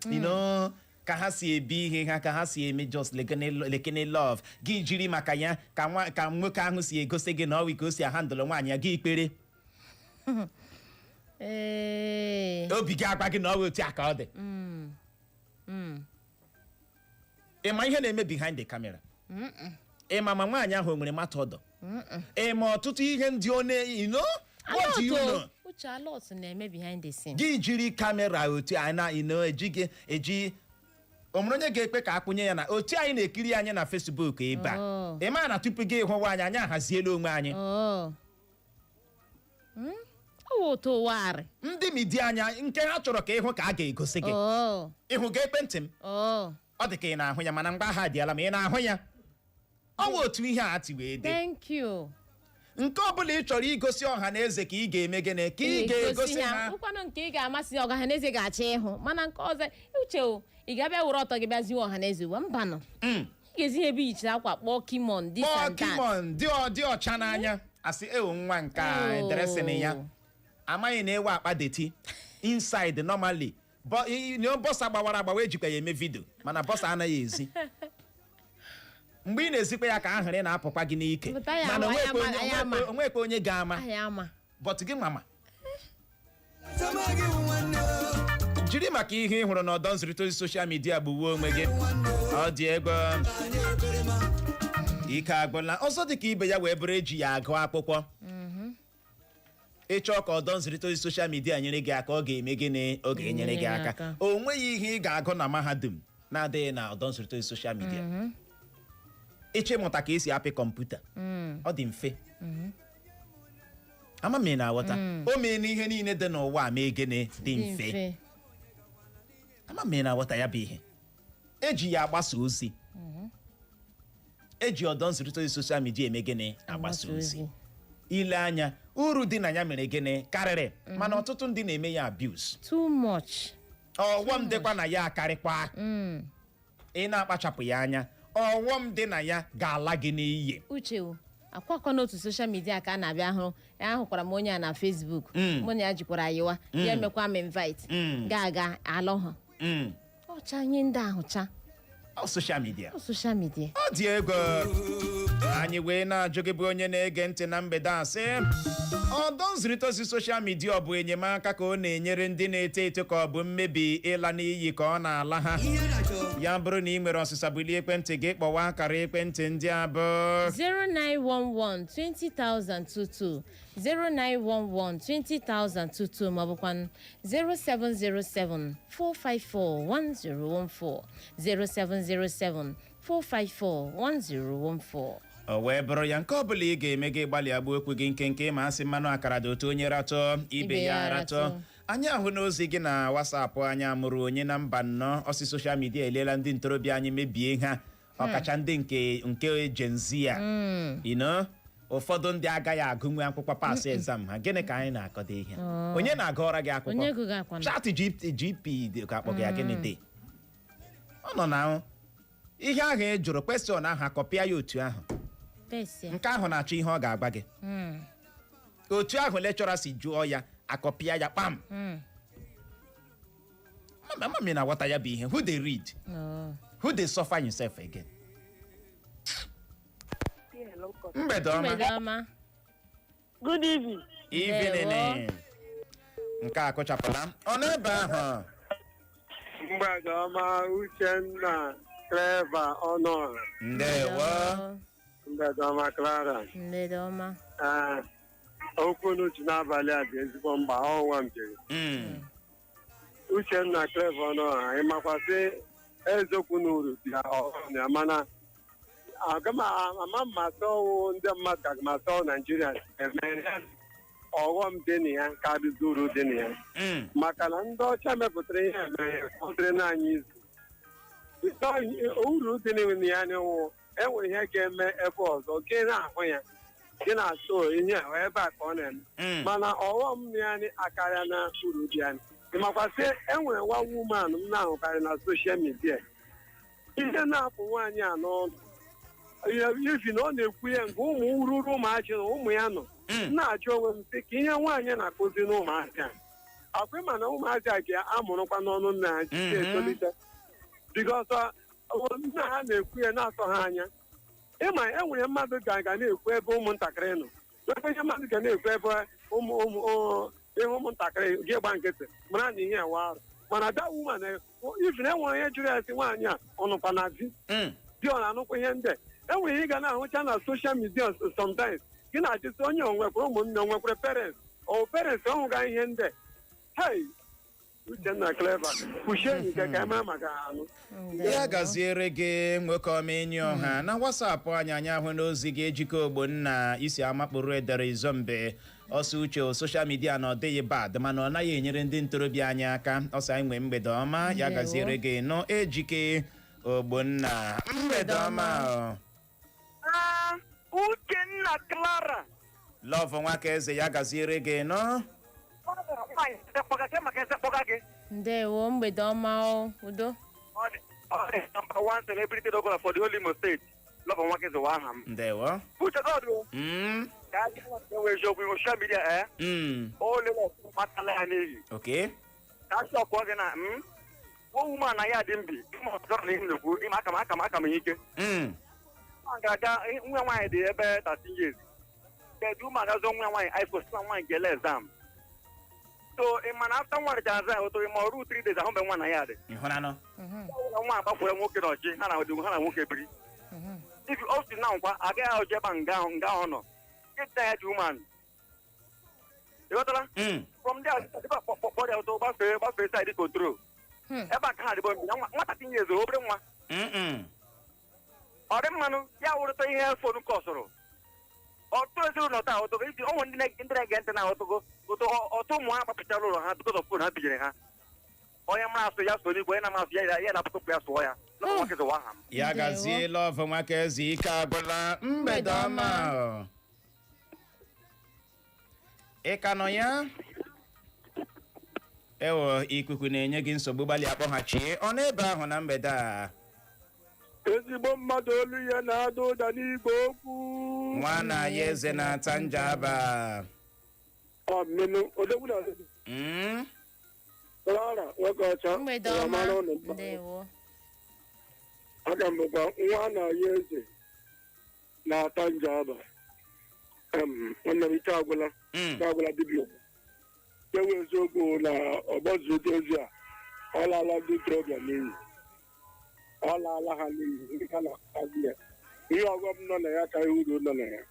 Ka ha si ebi ihe ha, ka ha si eme, just lekene lekene love. Gị jiri maka ya ka nwa ka nwoke ahụ si egosi gị na ọ wụ ka o si ahandle nwaanyị ya, gị ikpere. Obi gị agwa gị na ọ wụ otu a ka ọ dị. Ị ma ihe na-eme behind the camera? Ị ma ma nwaanyị ahụ o nwere matọdọ? Ị ma ọtụtụ ihe ndị ọ na you know? What do you know? Uche, a lot na-eme behind the scene. Gị jiri camera otu a na ino eji gị eji, o nwere onye ga-ekpe ka akwụnye ya na otu anyị na-ekiri anyị na Facebook ebe a? Oh. Ị ma na tupu gị hụwa anyị, anyị ahaziela onwe anyị. Oh. Ọ wụ ụtọ ụwa arị. Ndị media anya nke ha chọrọ ka ịhụ ka a ga-egosi gị. Oh. Ịhụ ga ekwentị m? Oh. Ọ dị ka ị na-ahụ ya, mana mgbe aha dịala ma ị na-ahụ ya, ọ wụ otu ihe a ti wee dị. Thank you. Nke ọ bụla ị chọrọ igosi ọha na eze ka ị ga-eme gịnị? Ka ị ga-egosi ha. Ụkwanụ nke ị ga-amasị ọha na eze ga-achọ ịhụ, mana nke ọzọ, uche o, ị ga-abịa were ọtọ gị bịa ziwe ọha na eze uwe mbanụ. Ị ga-ezi ihe ebe ihichara akwa, kpọọ kimon this Kpọọ and that. kimon dị ọcha n'anya, asị ewo nwa nke a Oh. dressing ya, amaghị na ewe akpa dirty inside normally. Boxer gbawara agbawa ejikwa ya eme video, mana boxer anaghị ezi. Mgbe ị na-ezikwa ya ka ahụrụ na-apụkwa gị n'ike. Pụta ya. Mana Ama, ya onwekwe ama, onye ya ama. onwekwe onye ga-ama. Ahịa ama. But gị mama, Sama gị wụ nwanne o. jiri maka ihe ị hụrụ n'ọdọ nzirịta ozi social media gbuwe onwe gị, ọ dị ego. Anyị ekpere ma. Ike agwụla. Ọzọ dị ka ibe ya wee bụrụ, eji ya agụ akwụkwọ. Ịchọọ ka ọdọ nzirịta ozi social media nyere gị aka, ọ ga-eme gịnị? Ọ ga-enyere gị aka. Aka. O nweghị ihe ị ga-agụ na mahadum na-adịghị na ọdọ nzirịta ozi social media. Ịchọ ịmụta ka esi apị kọmputa, ọ dị mfe. Ama m ị na-aghọta. O mee na ihe niile dị n'ụwa a mee gịnị? Dị dị mfe. Mfe. Ama m ị na-aghọta ya bụ ihe. Eji ya agbasa ozi. Eji ọdọ nzirịta ozi social media eme gịnị? Agbasa ozi. Ile anya, uru dị na ya mere gịnị? Karịrị. Mana ọtụtụ ndị na-eme ya abuse. Too much. Ọghọm dịkwa na ya akarịkwa. Ị na-akpachapụ ya anya, ọghọm dị na ya ga-ala gị n'iyi. Uche o, akwakọ n'otu social media ka a na-abịa hụ ya. Ahụkwara m onye a na Facebook, mụ na ya jikwara yiwa ya, emekwa m invite, ga-aga alụ ha. Ọcha ihe ndị ahụcha. Ọ social media. Ọ social media. Ọ dị ego. Anyị wee na-ajụ gị bụ onye na-ege ntị na mgbede a sị, ọdọ nzirịta ozi social media, ọ bụ enyemaka ka ọ na-enyere ndị na-eto eto, ka ọ bụ mmebi, ịla n'iyi ka ọ na-ala ha? Ihe na-achọ. Ya bụrụ na ị nwere ọsịsa, bulie ekwentị gị kpọwa akara ekwentị ndị a bụ 0911 20022, 0911 20022, maọbụkwa 0707 454 1014, 0707 454 1014. O wee bụrụ ya, nke ọbụla ị ga-eme, gị gbalịa gbuo okwu gị nkenke ma asị mmanụ akara dị otu onye ratọ ibe ya ratọ. Anyị ahụ n'ozi gị na WhatsApp anyị. Amụrụ onye na mba nnọọ ọsị, social media eliela ndị ntorobịa anyị, mebie ha, ọkacha ndị nke Gen Z a. Ụfọdụ ndị agaghị agụnwe akwụkwọ, pass exam ha. Gịnị ka anyị na-akọdo ihe? Onye na-agụọra gị akwụkwọ? Onye gụghị akwa na Chat GP ka akpọ gị ya. Gịnị dị ọ nọ na ihe ahụ ị jụrụ, question ahụ, akọpịa ya otu ahụ. Test ya. Nke ahụ na-achọ ihe ọ ga-agba gị. Otu ahụ lecturer si jụọ ya, akọpịa ya kpam. Mama mi na-aghọta ya bụ ihe. Who dey read? Who dey suffer himself again? Mgbede ọma. Mgbede ọma. Good evening. Evening. Nke a kụchapụla ọ n'ebe ahụ. Mgbede ọma, Uchenna, Clever Ọnụọha. Ndewo. Mgbede ọma, Clara. Mgbede ọma. Ee, okwu n'uche n'abalị a dị ezigbo mkpa. Ọnwa m jere. Uchenna, Clever Ọnụọha, ịmakwasị eziokwu na uru dị ya, ọghọm ya, mana aga m ama m masị ọwụ ndị mmadụ ka masị ọwụ Naijiria eme ya. Ọghọm dị na ya karịzi uru dị na ya, maka na ndị ọcha mepụtara ihe eme ya ọ dịrị n'anya izu. Uru dị na ya n'ịwụ enwere ihe ga-eme ebe ọzọ, gị na-ahụ ya, gị na-asụ ihe a ebe a ka ọ na-eme. Mana ọghọm dị ya akarịa na uru dị ya. Ịmakwasị enwere nwa woman m na-ahụkarị na social media, ihe na-apụ nwaanyị a n'ọnụ ifi na ọ na-ekwu ya nke ụmụ ruru ụmụachị na ụmụ ya nọ. M na-ajụ onwe m sị, ka ihe nwaanyị na-akụzi n'ụmụazị a akwa, ịma na ụmụazị a ga-amụrụkwa n'ọnụ nna ha etolite, because nna ha na-ekwu ya na-asọ ha anya. Ịma enwere mmadụ ga na-ekwu ebe ụmụntakịrị nọ, ebe ihe mmadụ ga na-ekwu ebe ụmụ ụmụ ihe ụmụntakịrị gị gba nkịtị mara na ihe ewe arụ. Mana that woman, ifin enwere onye jụrụ ya sị, nwaanyị a ọ nọkwa na di? Di ọ na-anụkwa ihe ndị a? Enwere ihe ị ga na-ahụcha na social media sometimes, gị na-ajụsị onye onwekwara ụmụnne, onwekwara parents, ọ parents ọhụga ihe ndị a. Hey, Uchenna, Clever, kwuchie nke ka eme maka anụ. Ya gaziere gị, nwoke ọma. Enyi ọha na WhatsApp anyị, anyị ahụ n'ozi gị. Ejike Ogbonna isi amakpụrụ edere Izombe, ọsọ uche, social media na ọ dịghị bad, mana ọ naghị enyere ndị ntorobịa anyị aka. Ọsọ anyị nwee mgbede ọma. Ya Ndewo. gaziere gị nọ, Ejike Ogbonna. Mgbede ọma o. Uchenna, Clara. Love nwaka eze, ya gaziere gị nọ. Nwaanyị kpọga gị maka eze kpọga gị. Ndewo, mgbede ọma o, udo. Ọ dị number one celebrity doctor for the whole Imo State. Love Nwakeze wa aha m. Ndewo. Uche God o. Ka a gwa enwe eziokwu, social media o lele kpatala ya n'iyi. Ka a chọkụọ gị na m wo woman na ya dị mbi ịma ọzọ na ihe na-ekwu ịma aka m aka m aka m ike. Nwa ga-aga nwa nwaanyị dị ebe 13 years. Kedu ụmụ agazọ nwa nwaanyị iPhone sị na nwaanyị ga-ele exam. So ị ma na after nwa rechara exam, ụtụ ma ọrụ 3 days ahụbe nwa na ya dị. Ịhụnanụ. Nwa agbakwere nwoke na ọchị ha na ha na nwoke biri. If you up to now kwa agaghị ahụ ebe nga ahụ nọ. Get that woman. Ị ghọtara? From there, ebe kpọrọ ya ụtọ gbafee side control. Ebe a ka ha dịbọ nwa 13 years, obere nwa. Ọ dị mmanụ ya wụrụta ihe phone kọsụrụ. Ọtụtụ ezinụlọ taa ụtụgo isi ọnwụ ndị na-ege ntị na ụtụgo ụtụ ọtụ ụmụ ha gbapụchara ụlọ ha because of phone ha binyere ha. Onye mara asụ ya so n'igwe, onye na-ama asụ ya ya na-apụtụpụ ya sụọ ya. Lọkọ nwoke zụwa ha m. Ya gazie, Love Nwaka Eze, ike agwụla. Mgbede ọma o. Ị ka nọ ya? Ewo, ikuku na-enye gị nsogbu, gbalị akpọghachie. Ọ n'ebe ahụ na mgbede a? Ezigbo mmadụ, olu ya na-ada ụda n'igwe okwu. Nwa na ya eze na-ata njaba. Ọmịnụ odogwu na Clara nwoke ọcha. Mgbede ụwa ọma. mara ụnụ mma. Ndewo. Aga m bụkwa nwa na ya eze na-ata njaba. Nwanne m, ike agwụla. Ike agwụla dibịa. Ewu, eziokwu na ọgbọzụta ozi a, ọ laala ndị ntorobịa n'iyi, ọ laala ha n'iyi. Ndị ha na-akpazi ya, ihe ọghọm nọ na ya ka ihe uru nọ na ya.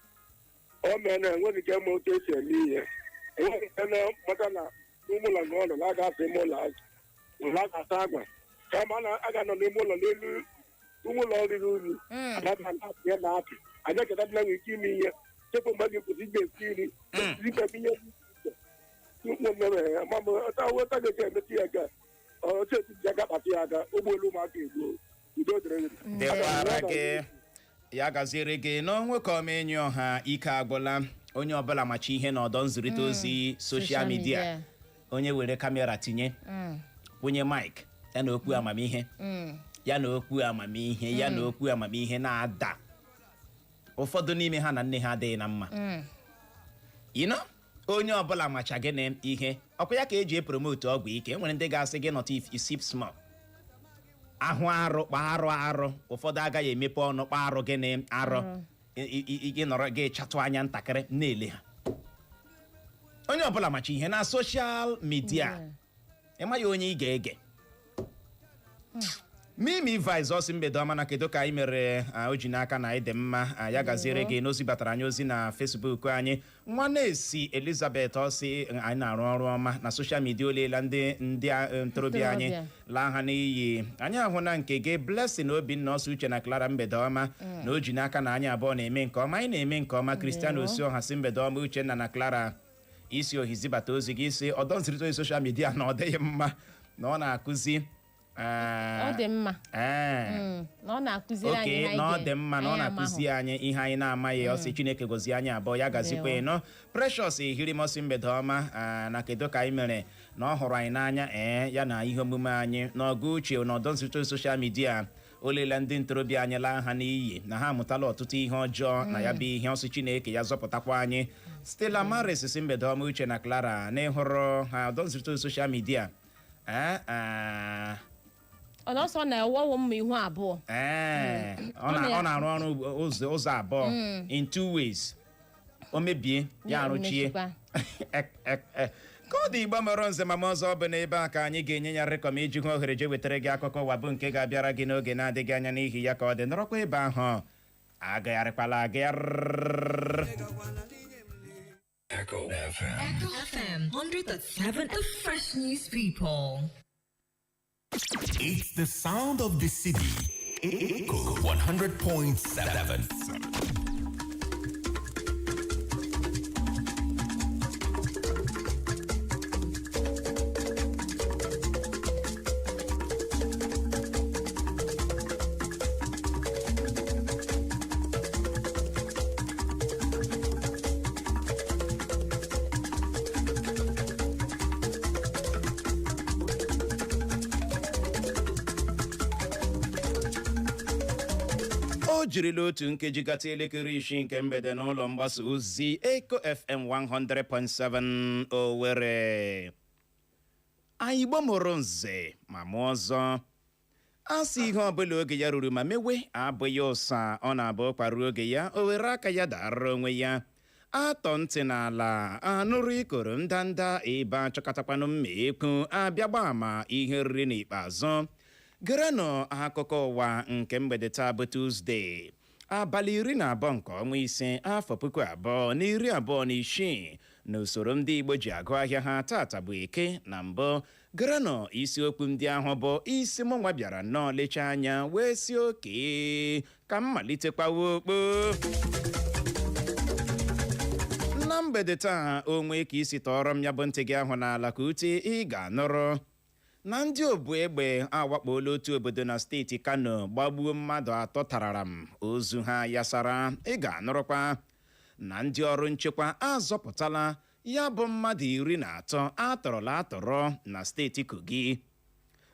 O mee na enweghị ike ma otu esi eme ihe, enweghị ike na maka na ime ụlọ nga ọ nọ na aga asa ime ụlọ azụ ụlọ a ga-asa agwa, kama na a ga-anọ n'ime ụlọ n'elu ime ụlọ riri unyi. Adaba na-apị ya na-apị anyị eketa nwere ike ime ihe tupu mgbe gị kwụsị ị ga-esi nri ikpe ihe ụta ga-eji emetụ ya aka otu etiti aka kpatụ ya aka ụgbọelu ụmụaka egbuo. Udo dịrị gị. Dịkwara gị, ya gaziere gị n'onwe ka ọma enyi ọha. Ike agwụla onye ọbụla machi ihe n'ọdọ nzirịta ozi social media. Onye were camera tinye, kwụnye mic ya na okwu amamihe ya na okwu amamihe ya na okwu amamihe na-ada. Ụfọdụ n'ime ha na nne ha adịghị na mma. Onye ọbụla macha gịnị ihe ọkwa ya ka eji epromote ọgwụ ike. E nwere ndị ga-asị gị nọta if you sip small ahụ arụ kpa arụ arụ. Ụfọdụ agaghị emepe ọnụ kpa arụ gịnị arụ. Gị nọrọ gị chatụ anya ntakịrị na-ele ha. Onye ọbụla macha ihe na social media, ịmaghị onye ị ga-ege. Mimi Vice ọsị, mgbede ọma na kedu ka anyị mere? O ji n'aka na anyị dị mma. Ya gaziere gị n'ozi batara anyị ozi na Facebook anyị. Nwa na-esi Elizabeth ọsị, anyị na-arụ ọrụ ọma na social media, oleela ndị ntorobịa anyị Ntorobịa. laa ha n'iyi. Anyị ahụ na nke gị, Blessing Obinna ọsọ, Uche na Clara, mgbede ọma, na o ji n'aka na anyị abụọ na-eme nke ọma, anyị na-eme nke ọma. Christian Osioha si, mgbede ọma Uchenna na Clara. Isi ohi zibata ozi gị isi ọdọ nzirịta ozi social media na ọ dịghị mma, na ọ na-akụzi Ọ dị mma. Na ọ na-akụziri anyị oke ihe anyị na ọ dị mma na ọ anyị na-akụzi amahụ. anyị ihe anyị na-amaghị. Ọ sị Chineke gozie anyị abụọ, ya gazikwa. Ndewo. Ịnọ Precious Ehirimọsị, mgbede ọma, na kedu ka anyị mere, na ọ hụrụ anyị n'anya ee ya na ihe omume anyị n'ọgụ uche n'ọdọ nzirịta social media olela ndị ntorobịa anyị laa ha n'iyi, na ha amụtala ọtụtụ ihe ọjọọ na ya bụ ihe. Ọsị Chineke ya zọpụtakwa anyị. Stella Maris si, mgbede ọma Uche na Clara, na ịhụrụ ha ọdọ nzirịta social media ee Ọ na ọsọ na-ewewo mma ihu abụọ. Ee, ọ na-arụ ọrụ ụzọ abụọ, in two ways. O mebie ya, Ya arụchie. mechikwa. Ka ọ dị, Igbo mọrọ nze ma ọzọ, ọ bụ n'ebe a ka anyị ga-enye ya rịkọm iji hụ ohere je wetara gị akụkọ ụwa bụ nke ga-abịara gị n'oge na-adịghị anya. N'ihi ya, ka ọ dị, nọrọkwa ebe ahụ, agagharịkwala agagharị. Echo FM. Echo FM 100.7, the fresh news people. It's the sound of the city. Echo 100.7. O jirila otu nkeji gata elekere 6 nke mgbede n'ụlọ mgbasa ozi Eco FM 100.7 Owerri. Anyị Igbo mụrụ nze ma mụọ ọzọ. A sị ihe ọbụla oge ya ruru ma mewe abụghị ụsa. Ọ na-abụ kparuo oge ya, o were aka ya dara onwe ya. Atọ ntị n'ala anụrụ ikoro ndanda ebe achọkọtakwanụ mma ekwu abịa gba ama ihe riri n'ikpeazụ. Gerenụ akụkọ ụwa nke mgbede taa bụ Tuzdee, abalị 12 nke ọnwa 5, afọ 2026, n'usoro ndị Igbo ji agụ ahịa ha. Tata bụ Eke. Na mbụ, gerenụ isiokwu ndị ahụ bụ isi mụ nwa bịara nnọọ lechaa anya wee si oke ka m malitekwawa okpo na mgbede taa. Onwe ka isi tọọrọ m ya bụ ntị gị ahụ n'ala ka ute, ị ga-anụrụ na ndị obu egbe awakpola otu obodo na steeti Kano, gbagbuo mmadụ atọ tarara m, ozu ha yasara. Ị ga-anụrụkwa na ndị ọrụ nchekwa azọpụtala ya bụ mmadụ 13 atọrọla atọrọ na steeti Kogi.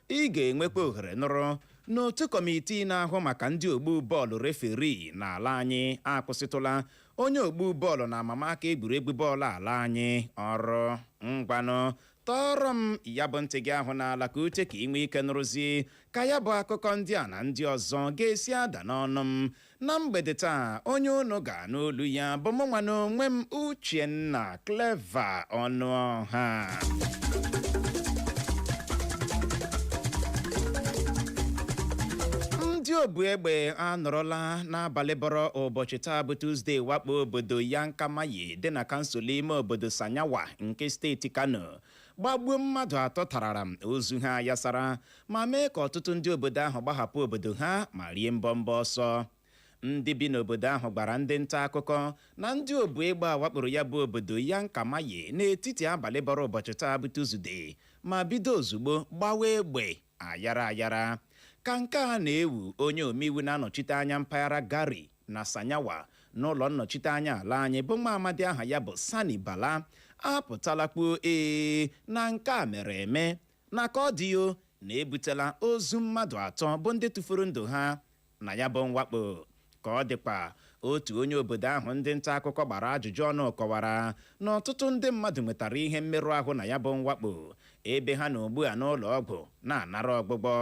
Ị ga-enwekwa ohere nụrụ n'otu kọmitii na-ahụ maka ndị ogbu bọọlụ referee n'ala anyị akwụsịtụla onye ogbu bọọlụ na amamaka egwuregwu bọọlụ ala anyị ọrụ. Ngwanụ, tọọrọ m ya bụ ntị gị ahụ n'ala ka ute, ka ị nwee ike nụrụzi ka ya bụ akụkọ ndị a na ndị ọzọ ga-esi ada n'ọnụ m na mgbede taa. Onye unu ga-anụ olu ya bụ mụ nwa n'onwe m, Uchenna Clever Ọnụọha. Ndị obu egbe anọrọla n'abalị bọrọ ụbọchị taa bụ Tuzdee wakpo obodo Yankamaye dị na kansụl ime obodo Sanyawa nke steeti Kano, gbagbuo mmadụ atọ tarara m, ozu ha yasara, ma mee ka ọtụtụ ndị obodo ahụ gbahapụ obodo ha ma rie mbọmbọ ọsọ. Ndị bi n'obodo ahụ gbara ndị nta akụkọ na ndị obu egbe a wakporo ya bụ obodo Yankamaye n'etiti abalị bọrọ ụbọchị taa bụ Tuzdee ma bido ozugbo gbawa egbe ayara ayara. Ka nke a na-ewu, onye omeiwu na-anọchite anya mpaghara Gari na Sanyawa n'ụlọ nnọchite anya ala anyị, bụ nwa amadi aha ya bụ Sani Bala, apụtala kwuo ee na nke a mere eme, na ka ọ dị o na-ebutela ozu mmadụ atọ bụ ndị tụfuru ndụ ha na ya bụ mwakpo. Ka ọ dịkwa, otu onye obodo ahụ ndị nta akụkọ gbara ajụjụ ọnụ kọwara na ọtụtụ ndị mmadụ nwetara ihe mmerụ ahụ na ya bụ mwakpo, ebe ha na ugbu a n'ụlọ ọgwụ na-anara ọgbụgbọ.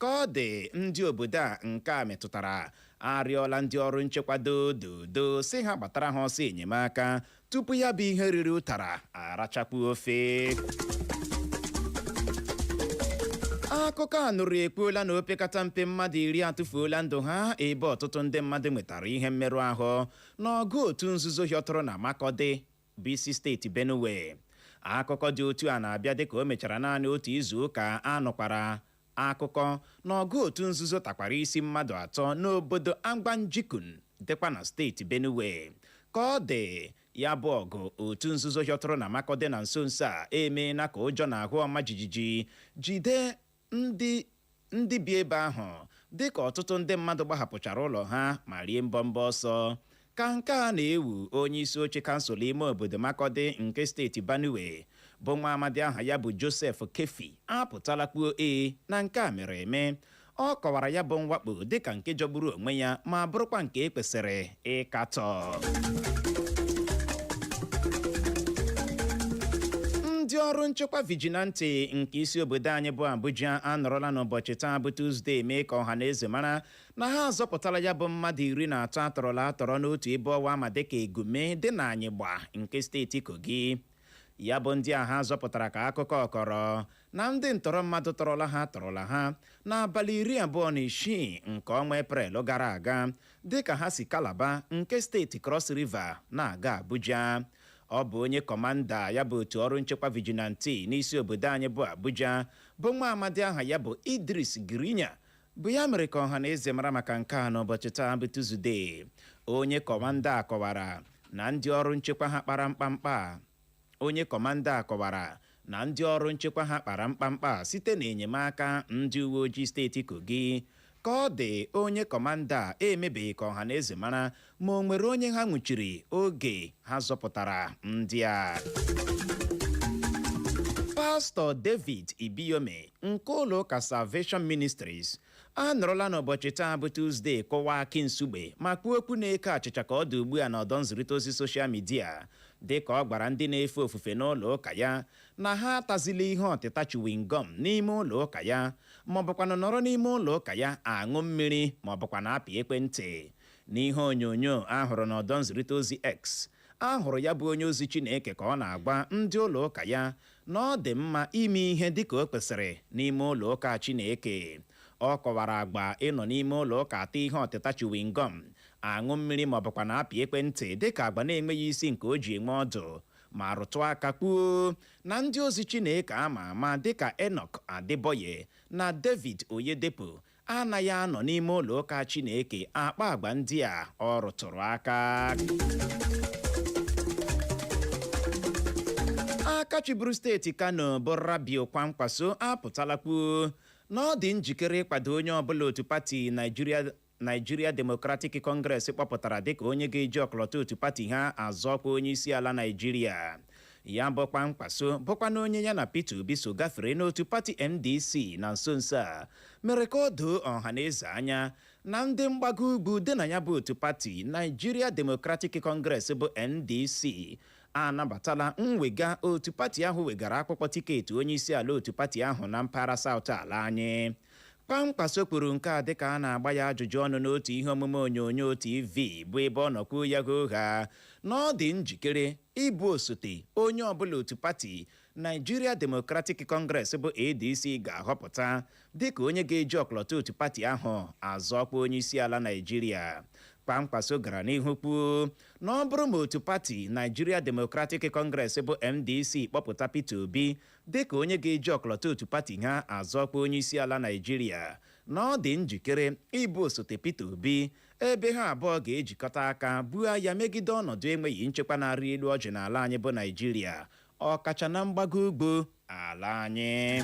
Ka ọ dị, ndị obodo a nke a metụtara arịọla ndị ọrụ nchekwa dododo si ha gbatara ha ọsọ enyemaka tupu ya bụ ihe riri ụtara arachapụ ofe. Akụkọ a nụrụ ekwuola na opekata mpe mmadụ 10 atụfuola ndụ ha, ebe ọtụtụ ndị mmadụ nwetara ihe mmerụ ahụ n'ọgụ otu nzuzo hịọtụrụ na Makọdị, bụ isi steeti Benue. Akụkọ dị otu a na-abịa dịka o mechara naanị otu izu ụka a nụkwara akụkọ na ọgụ otu nzuzo takwara isi mmadụ atọ n'obodo Agbanjikun dịkwa na steeti Benue. Ka ọ dị, ya bụ ọgụ otu nzuzo hịọtụrụ na Makọdị na nso nso a emeela ka ụjọ na ahụ ọma jijiji jide ndị bi ebe ahụ, dịka ọtụtụ ndị mmadụ gbahapụchara ụlọ ha ma rie mbọmbọ ọsọ. Ka nke a na-ewu, onye isi oche kansụl ime obodo Makọdị nke steeti Benue, bụ nwa amadi aha ya bụ Joseph Kefi, apụtala kwuo ee na nke a mere eme. Ọ kọwara ya bụ mwakpo dịka nke jọgburu onwe ya ma bụrụkwa nke e kwesịrị ịkatọ. Ndị ọrụ nchekwa vigilante nke isi obodo anyị bụ Abuja anọrọla n'ụbọchị taa bụ Tuzdee mee ka ọha na eze mara na ha azọpụtala ya bụ mmadụ 13 atọrọla atọrọ n'otu ebe ọwa ama dịka Egume dị na Anyịgba nke steeti Kogi. Ya bụ ndị a ha zọpụtara ka akụkọ kọrọ na ndị ntọrọ mmadụ tọrọla ha tọrọla ha n'abalị 26 nke ọnwa Eprel gara aga, dịka ha si Kalaba nke steeti Cross River na-aga Abuja. Ọ bụ onye kọmanda ya bụ otu ọrụ nchekwa vigilante n'isi obodo anyị bụ Abuja, bụ nwa amadi aha ya bụ Idris Girinya, bụ ya mere ka ọha na eze mara maka nke a n'ụbọchị taa bụ Tuzdee. Onye kọmanda a kọwara na ndị ọrụ nchekwa ha kpara mkpamkpa onye kọmanda a kọwara na ndị ọrụ nchekwa ha kpara mkpamkpa site n'enyemaka ndị uwe ojii steeti Kogi. Ka ọ dị, onye kọmanda a emebeghị ka ọha na eze mara ma o nwere onye ha nwụchiri oge ha zọpụtara ndị a. Pastọ David Ibiyome nke ụlọ ụka Salvation Ministries A nọrọla n'ụbọchị taa bụ Tuzdee kụwa akị nsugbe ma kwuo okwu na-eke achịcha ka ọ dị ugbu a n'ọdọ nzirịta ozi social media, dị ka ọ gwara ndị na-efe ofufe n'ụlọ ụka ya na ha atazila ihe ọtịta chewing gum n'ime ụlọ ụka ya, ma ọ bụkwanụ nọrọ n'ime ụlọ ụka ya aṅụ mmiri, ma ọ bụkwa na apị ekwentị. N'ihe onyonyo ahụrụ n'ọdọ nzirịta ozi X, a hụrụ ya bụ onye ozi Chineke ka ọ na-agwa ndị ụlọ ụka ya na ọ dị mma ime ihe dịka o kwesịrị n'ime ụlọ ụka Chineke. Ọ kọwara agba ịnọ n'ime ụlọ ụka ata ihe ọtịta chewing gum, aṅụ mmiri, ma ọ bụkwa na apị ekwentị dịka agba na-enweghị isi nke o ji enwe ọdụ, ma rụtụ aka kwuo na ndị ozi Chineke ama ama dịka Enoch Adeboye na David Oyedepo anaghị anọ n'ime ụlọ ụka Chineke akpa agba ndị a ọ rụtụrụ aka. Aka chịburu steeti Kano bụ Rabiu Kwankwaso apụtala kwuo na ọ dị njikere ịkwado onye ọbụla otu pati Nigeria Democratic Congress kpọpụtara dịka onye ga-eji ọkọlọtọ otu pati ha azọ ọkwa onye isi ala Naijiria. Ya bụ Kwankwaso bụkwa na onye ya na Peter Obi so gafere n'otu pati NDC na nso nso a, mere ka o doo ọha na eze anya na ndị mgbago ugwu dị na ya bụ otu pati Nigeria Democratic Congress bụ NDC anabatala mwega otu pati ahụ wegara akwụkwọ tiketi onye isi ala otu pati ahụ na mpaghara South ala anyị. Kwankwaso kwuru nke a dịka a na-agba ya ajụjụ ọnụ n'otu ihe omume onyonyo TV, bụ ebe ọ nọkwuo ya ha na ọ dị njikere ịbụ osote onye ọbụla otu pati Nigeria Democratic Congress bụ ADC ga-ahọpụta dịka onye ga-eji ọkọlọtọ otu pati ahụ azọ ọkwa onye isi ala Naijiria. Kwankwaso gara n'ihu kwuo na ọ bụrụ ma otu pati Nigeria Democratic Congress bụ NDC kpọpụta Peter Obi dịka onye ga-eji ọkọlọtọ otu pati ha azọ ọkwa onye isi ala Naijiria, na ọ dị njikere ịbụ osote Peter Obi, ebe ha abụọ ga-ejikọta aka buo ya megide ọnọdụ enweghị nchekwa na-arị elu ọjị n'ala anyị bụ Naijiria, ọkacha na mgbago ugwu ala anyị.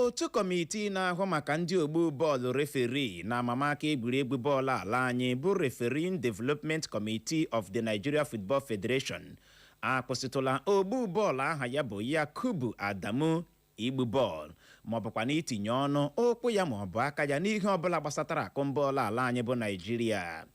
Otu kọmitii na-ahụ maka ndị ogbu bọọlụ, referee na amamaka egwuregwu bọọlụ ala anyị bụ Refereeing Development Committee of the Nigeria Football Federation akwụsịtụla ogbu bọọlụ aha ya bụ Yakubu Adamu igbu bọọlụ, ma ọ bụkwa na itinye ọnụ ụkwụ ya ma ọ bụ aka ya n'ihe ọbụla gbasatara akụmbọọlụ ala anyị bụ Naijiria.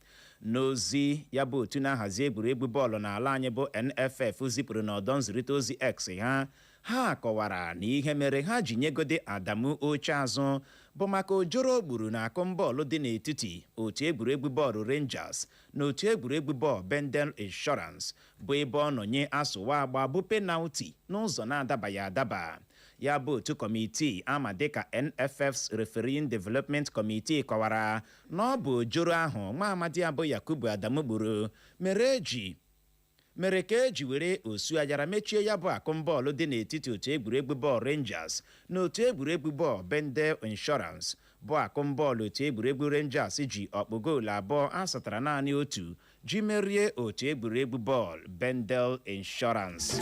N'ozi ya bụ otu na-ahazi egwuregwu bọọlụ n'ala anyị bụ NFF zipụrụ n'ọdọ nzirịta ozi X ha, ha kọwara na ihe mere ha ji nyegode Adamu oche azụ bụ maka ojoro gburu na akụmbọọlụ dị n'etiti otu egwuregwu bọọlụ Rangers na otu egwuregwu bọọlụ Bendel Insurance, bụ ebe ọ nọ nye asụwa agba bụ penalti n'ụzọ na-adabaghị adaba. Ya bụ otu kọmitii ama dịka NFF's Refereeing Development Committee kọwara na ọ bụ ojoro ahụ nwa amadi abụ Yakubu Adamu gburu mere ka eji were osu ayara mechie ya bụ akụmbọọlụ dị n'etiti otu egwuregwu bọọlụ Rangers na otu egwuregwu bọọlụ Bendel Insurance, bụ akụmbọọlụ otu egwuregwu Rangers ji ọkpụ goolu 2 asatara naanị otu ji merie otu egwuregwu bọọlụ Bendel Insurance.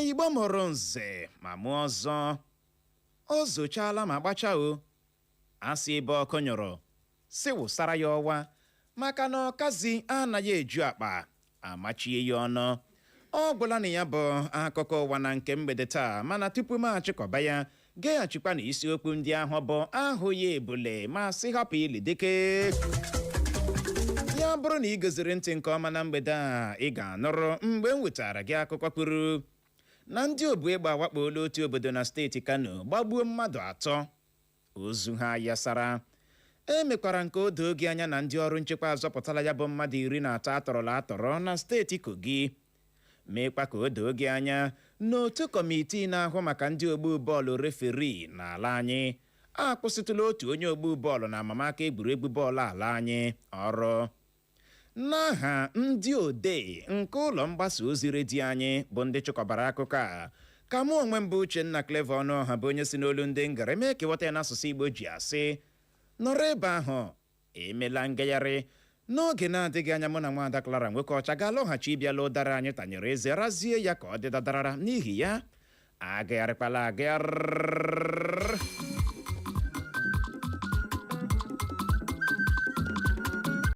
Igbo mụrụ nze ma mụọ ọzọ, o zochaala ma gbachaa o asị ebe ọkụ nyụrụ si wụsara ya ọwa, maka na ọkazi anaghị eju akpa amachie ya ọnụ. Ọ gwụla na ya bụ akụkọ ụwa na nke mgbede taa, mana tupu m achịkọba ya, geghachikwa na isiokwu ndị ahụ bụ ahụghị ebule ma sị hapụ ili dike. Ya bụrụ na ị goziri ntị nke ọma na mgbede a, ị ga-anụrụ mgbe m wetara gị akụkọ kwuru na ndị obu egbe awakpola otu obodo na steeti Kano, gbagbuo mmadụ 3, ozu ha yasara. E mekwara nke o doo gị anya na ndị ọrụ nchekwa azọpụtala ya bụ mmadụ 13 atọrọla atọrọ na steeti Kogi. Meekwa ka o doo gị anya na otu kọmitii na-ahụ maka ndị ogbu bọọlụ, referee n'ala anyị akwụsịtụla otu onye ogbu bọọlụ na amamaka egwuregwu bọọlụ ala anyị ọrụ. N'aha ndị odee nke ụlọ mgbasa ozi redio anyị bụ ndị chịkọbara akụkọ a, ka mụ onwe m bụ Uchenna Clever Ọnụọha, bụ onye si n'olu ndị ngara mee kewata ya n'asụsụ Igbo, ji asị nọrọ ebe ahụ emela ngagharị. N'oge na-adịghị anya, mụ na nwaada Clara nwoke ọcha ga-alọghachi ịbịala ụdara anyị tanyere eze razie ya ka ọ dị dadarara. N'ihi ya, agagharịkwala agagharị.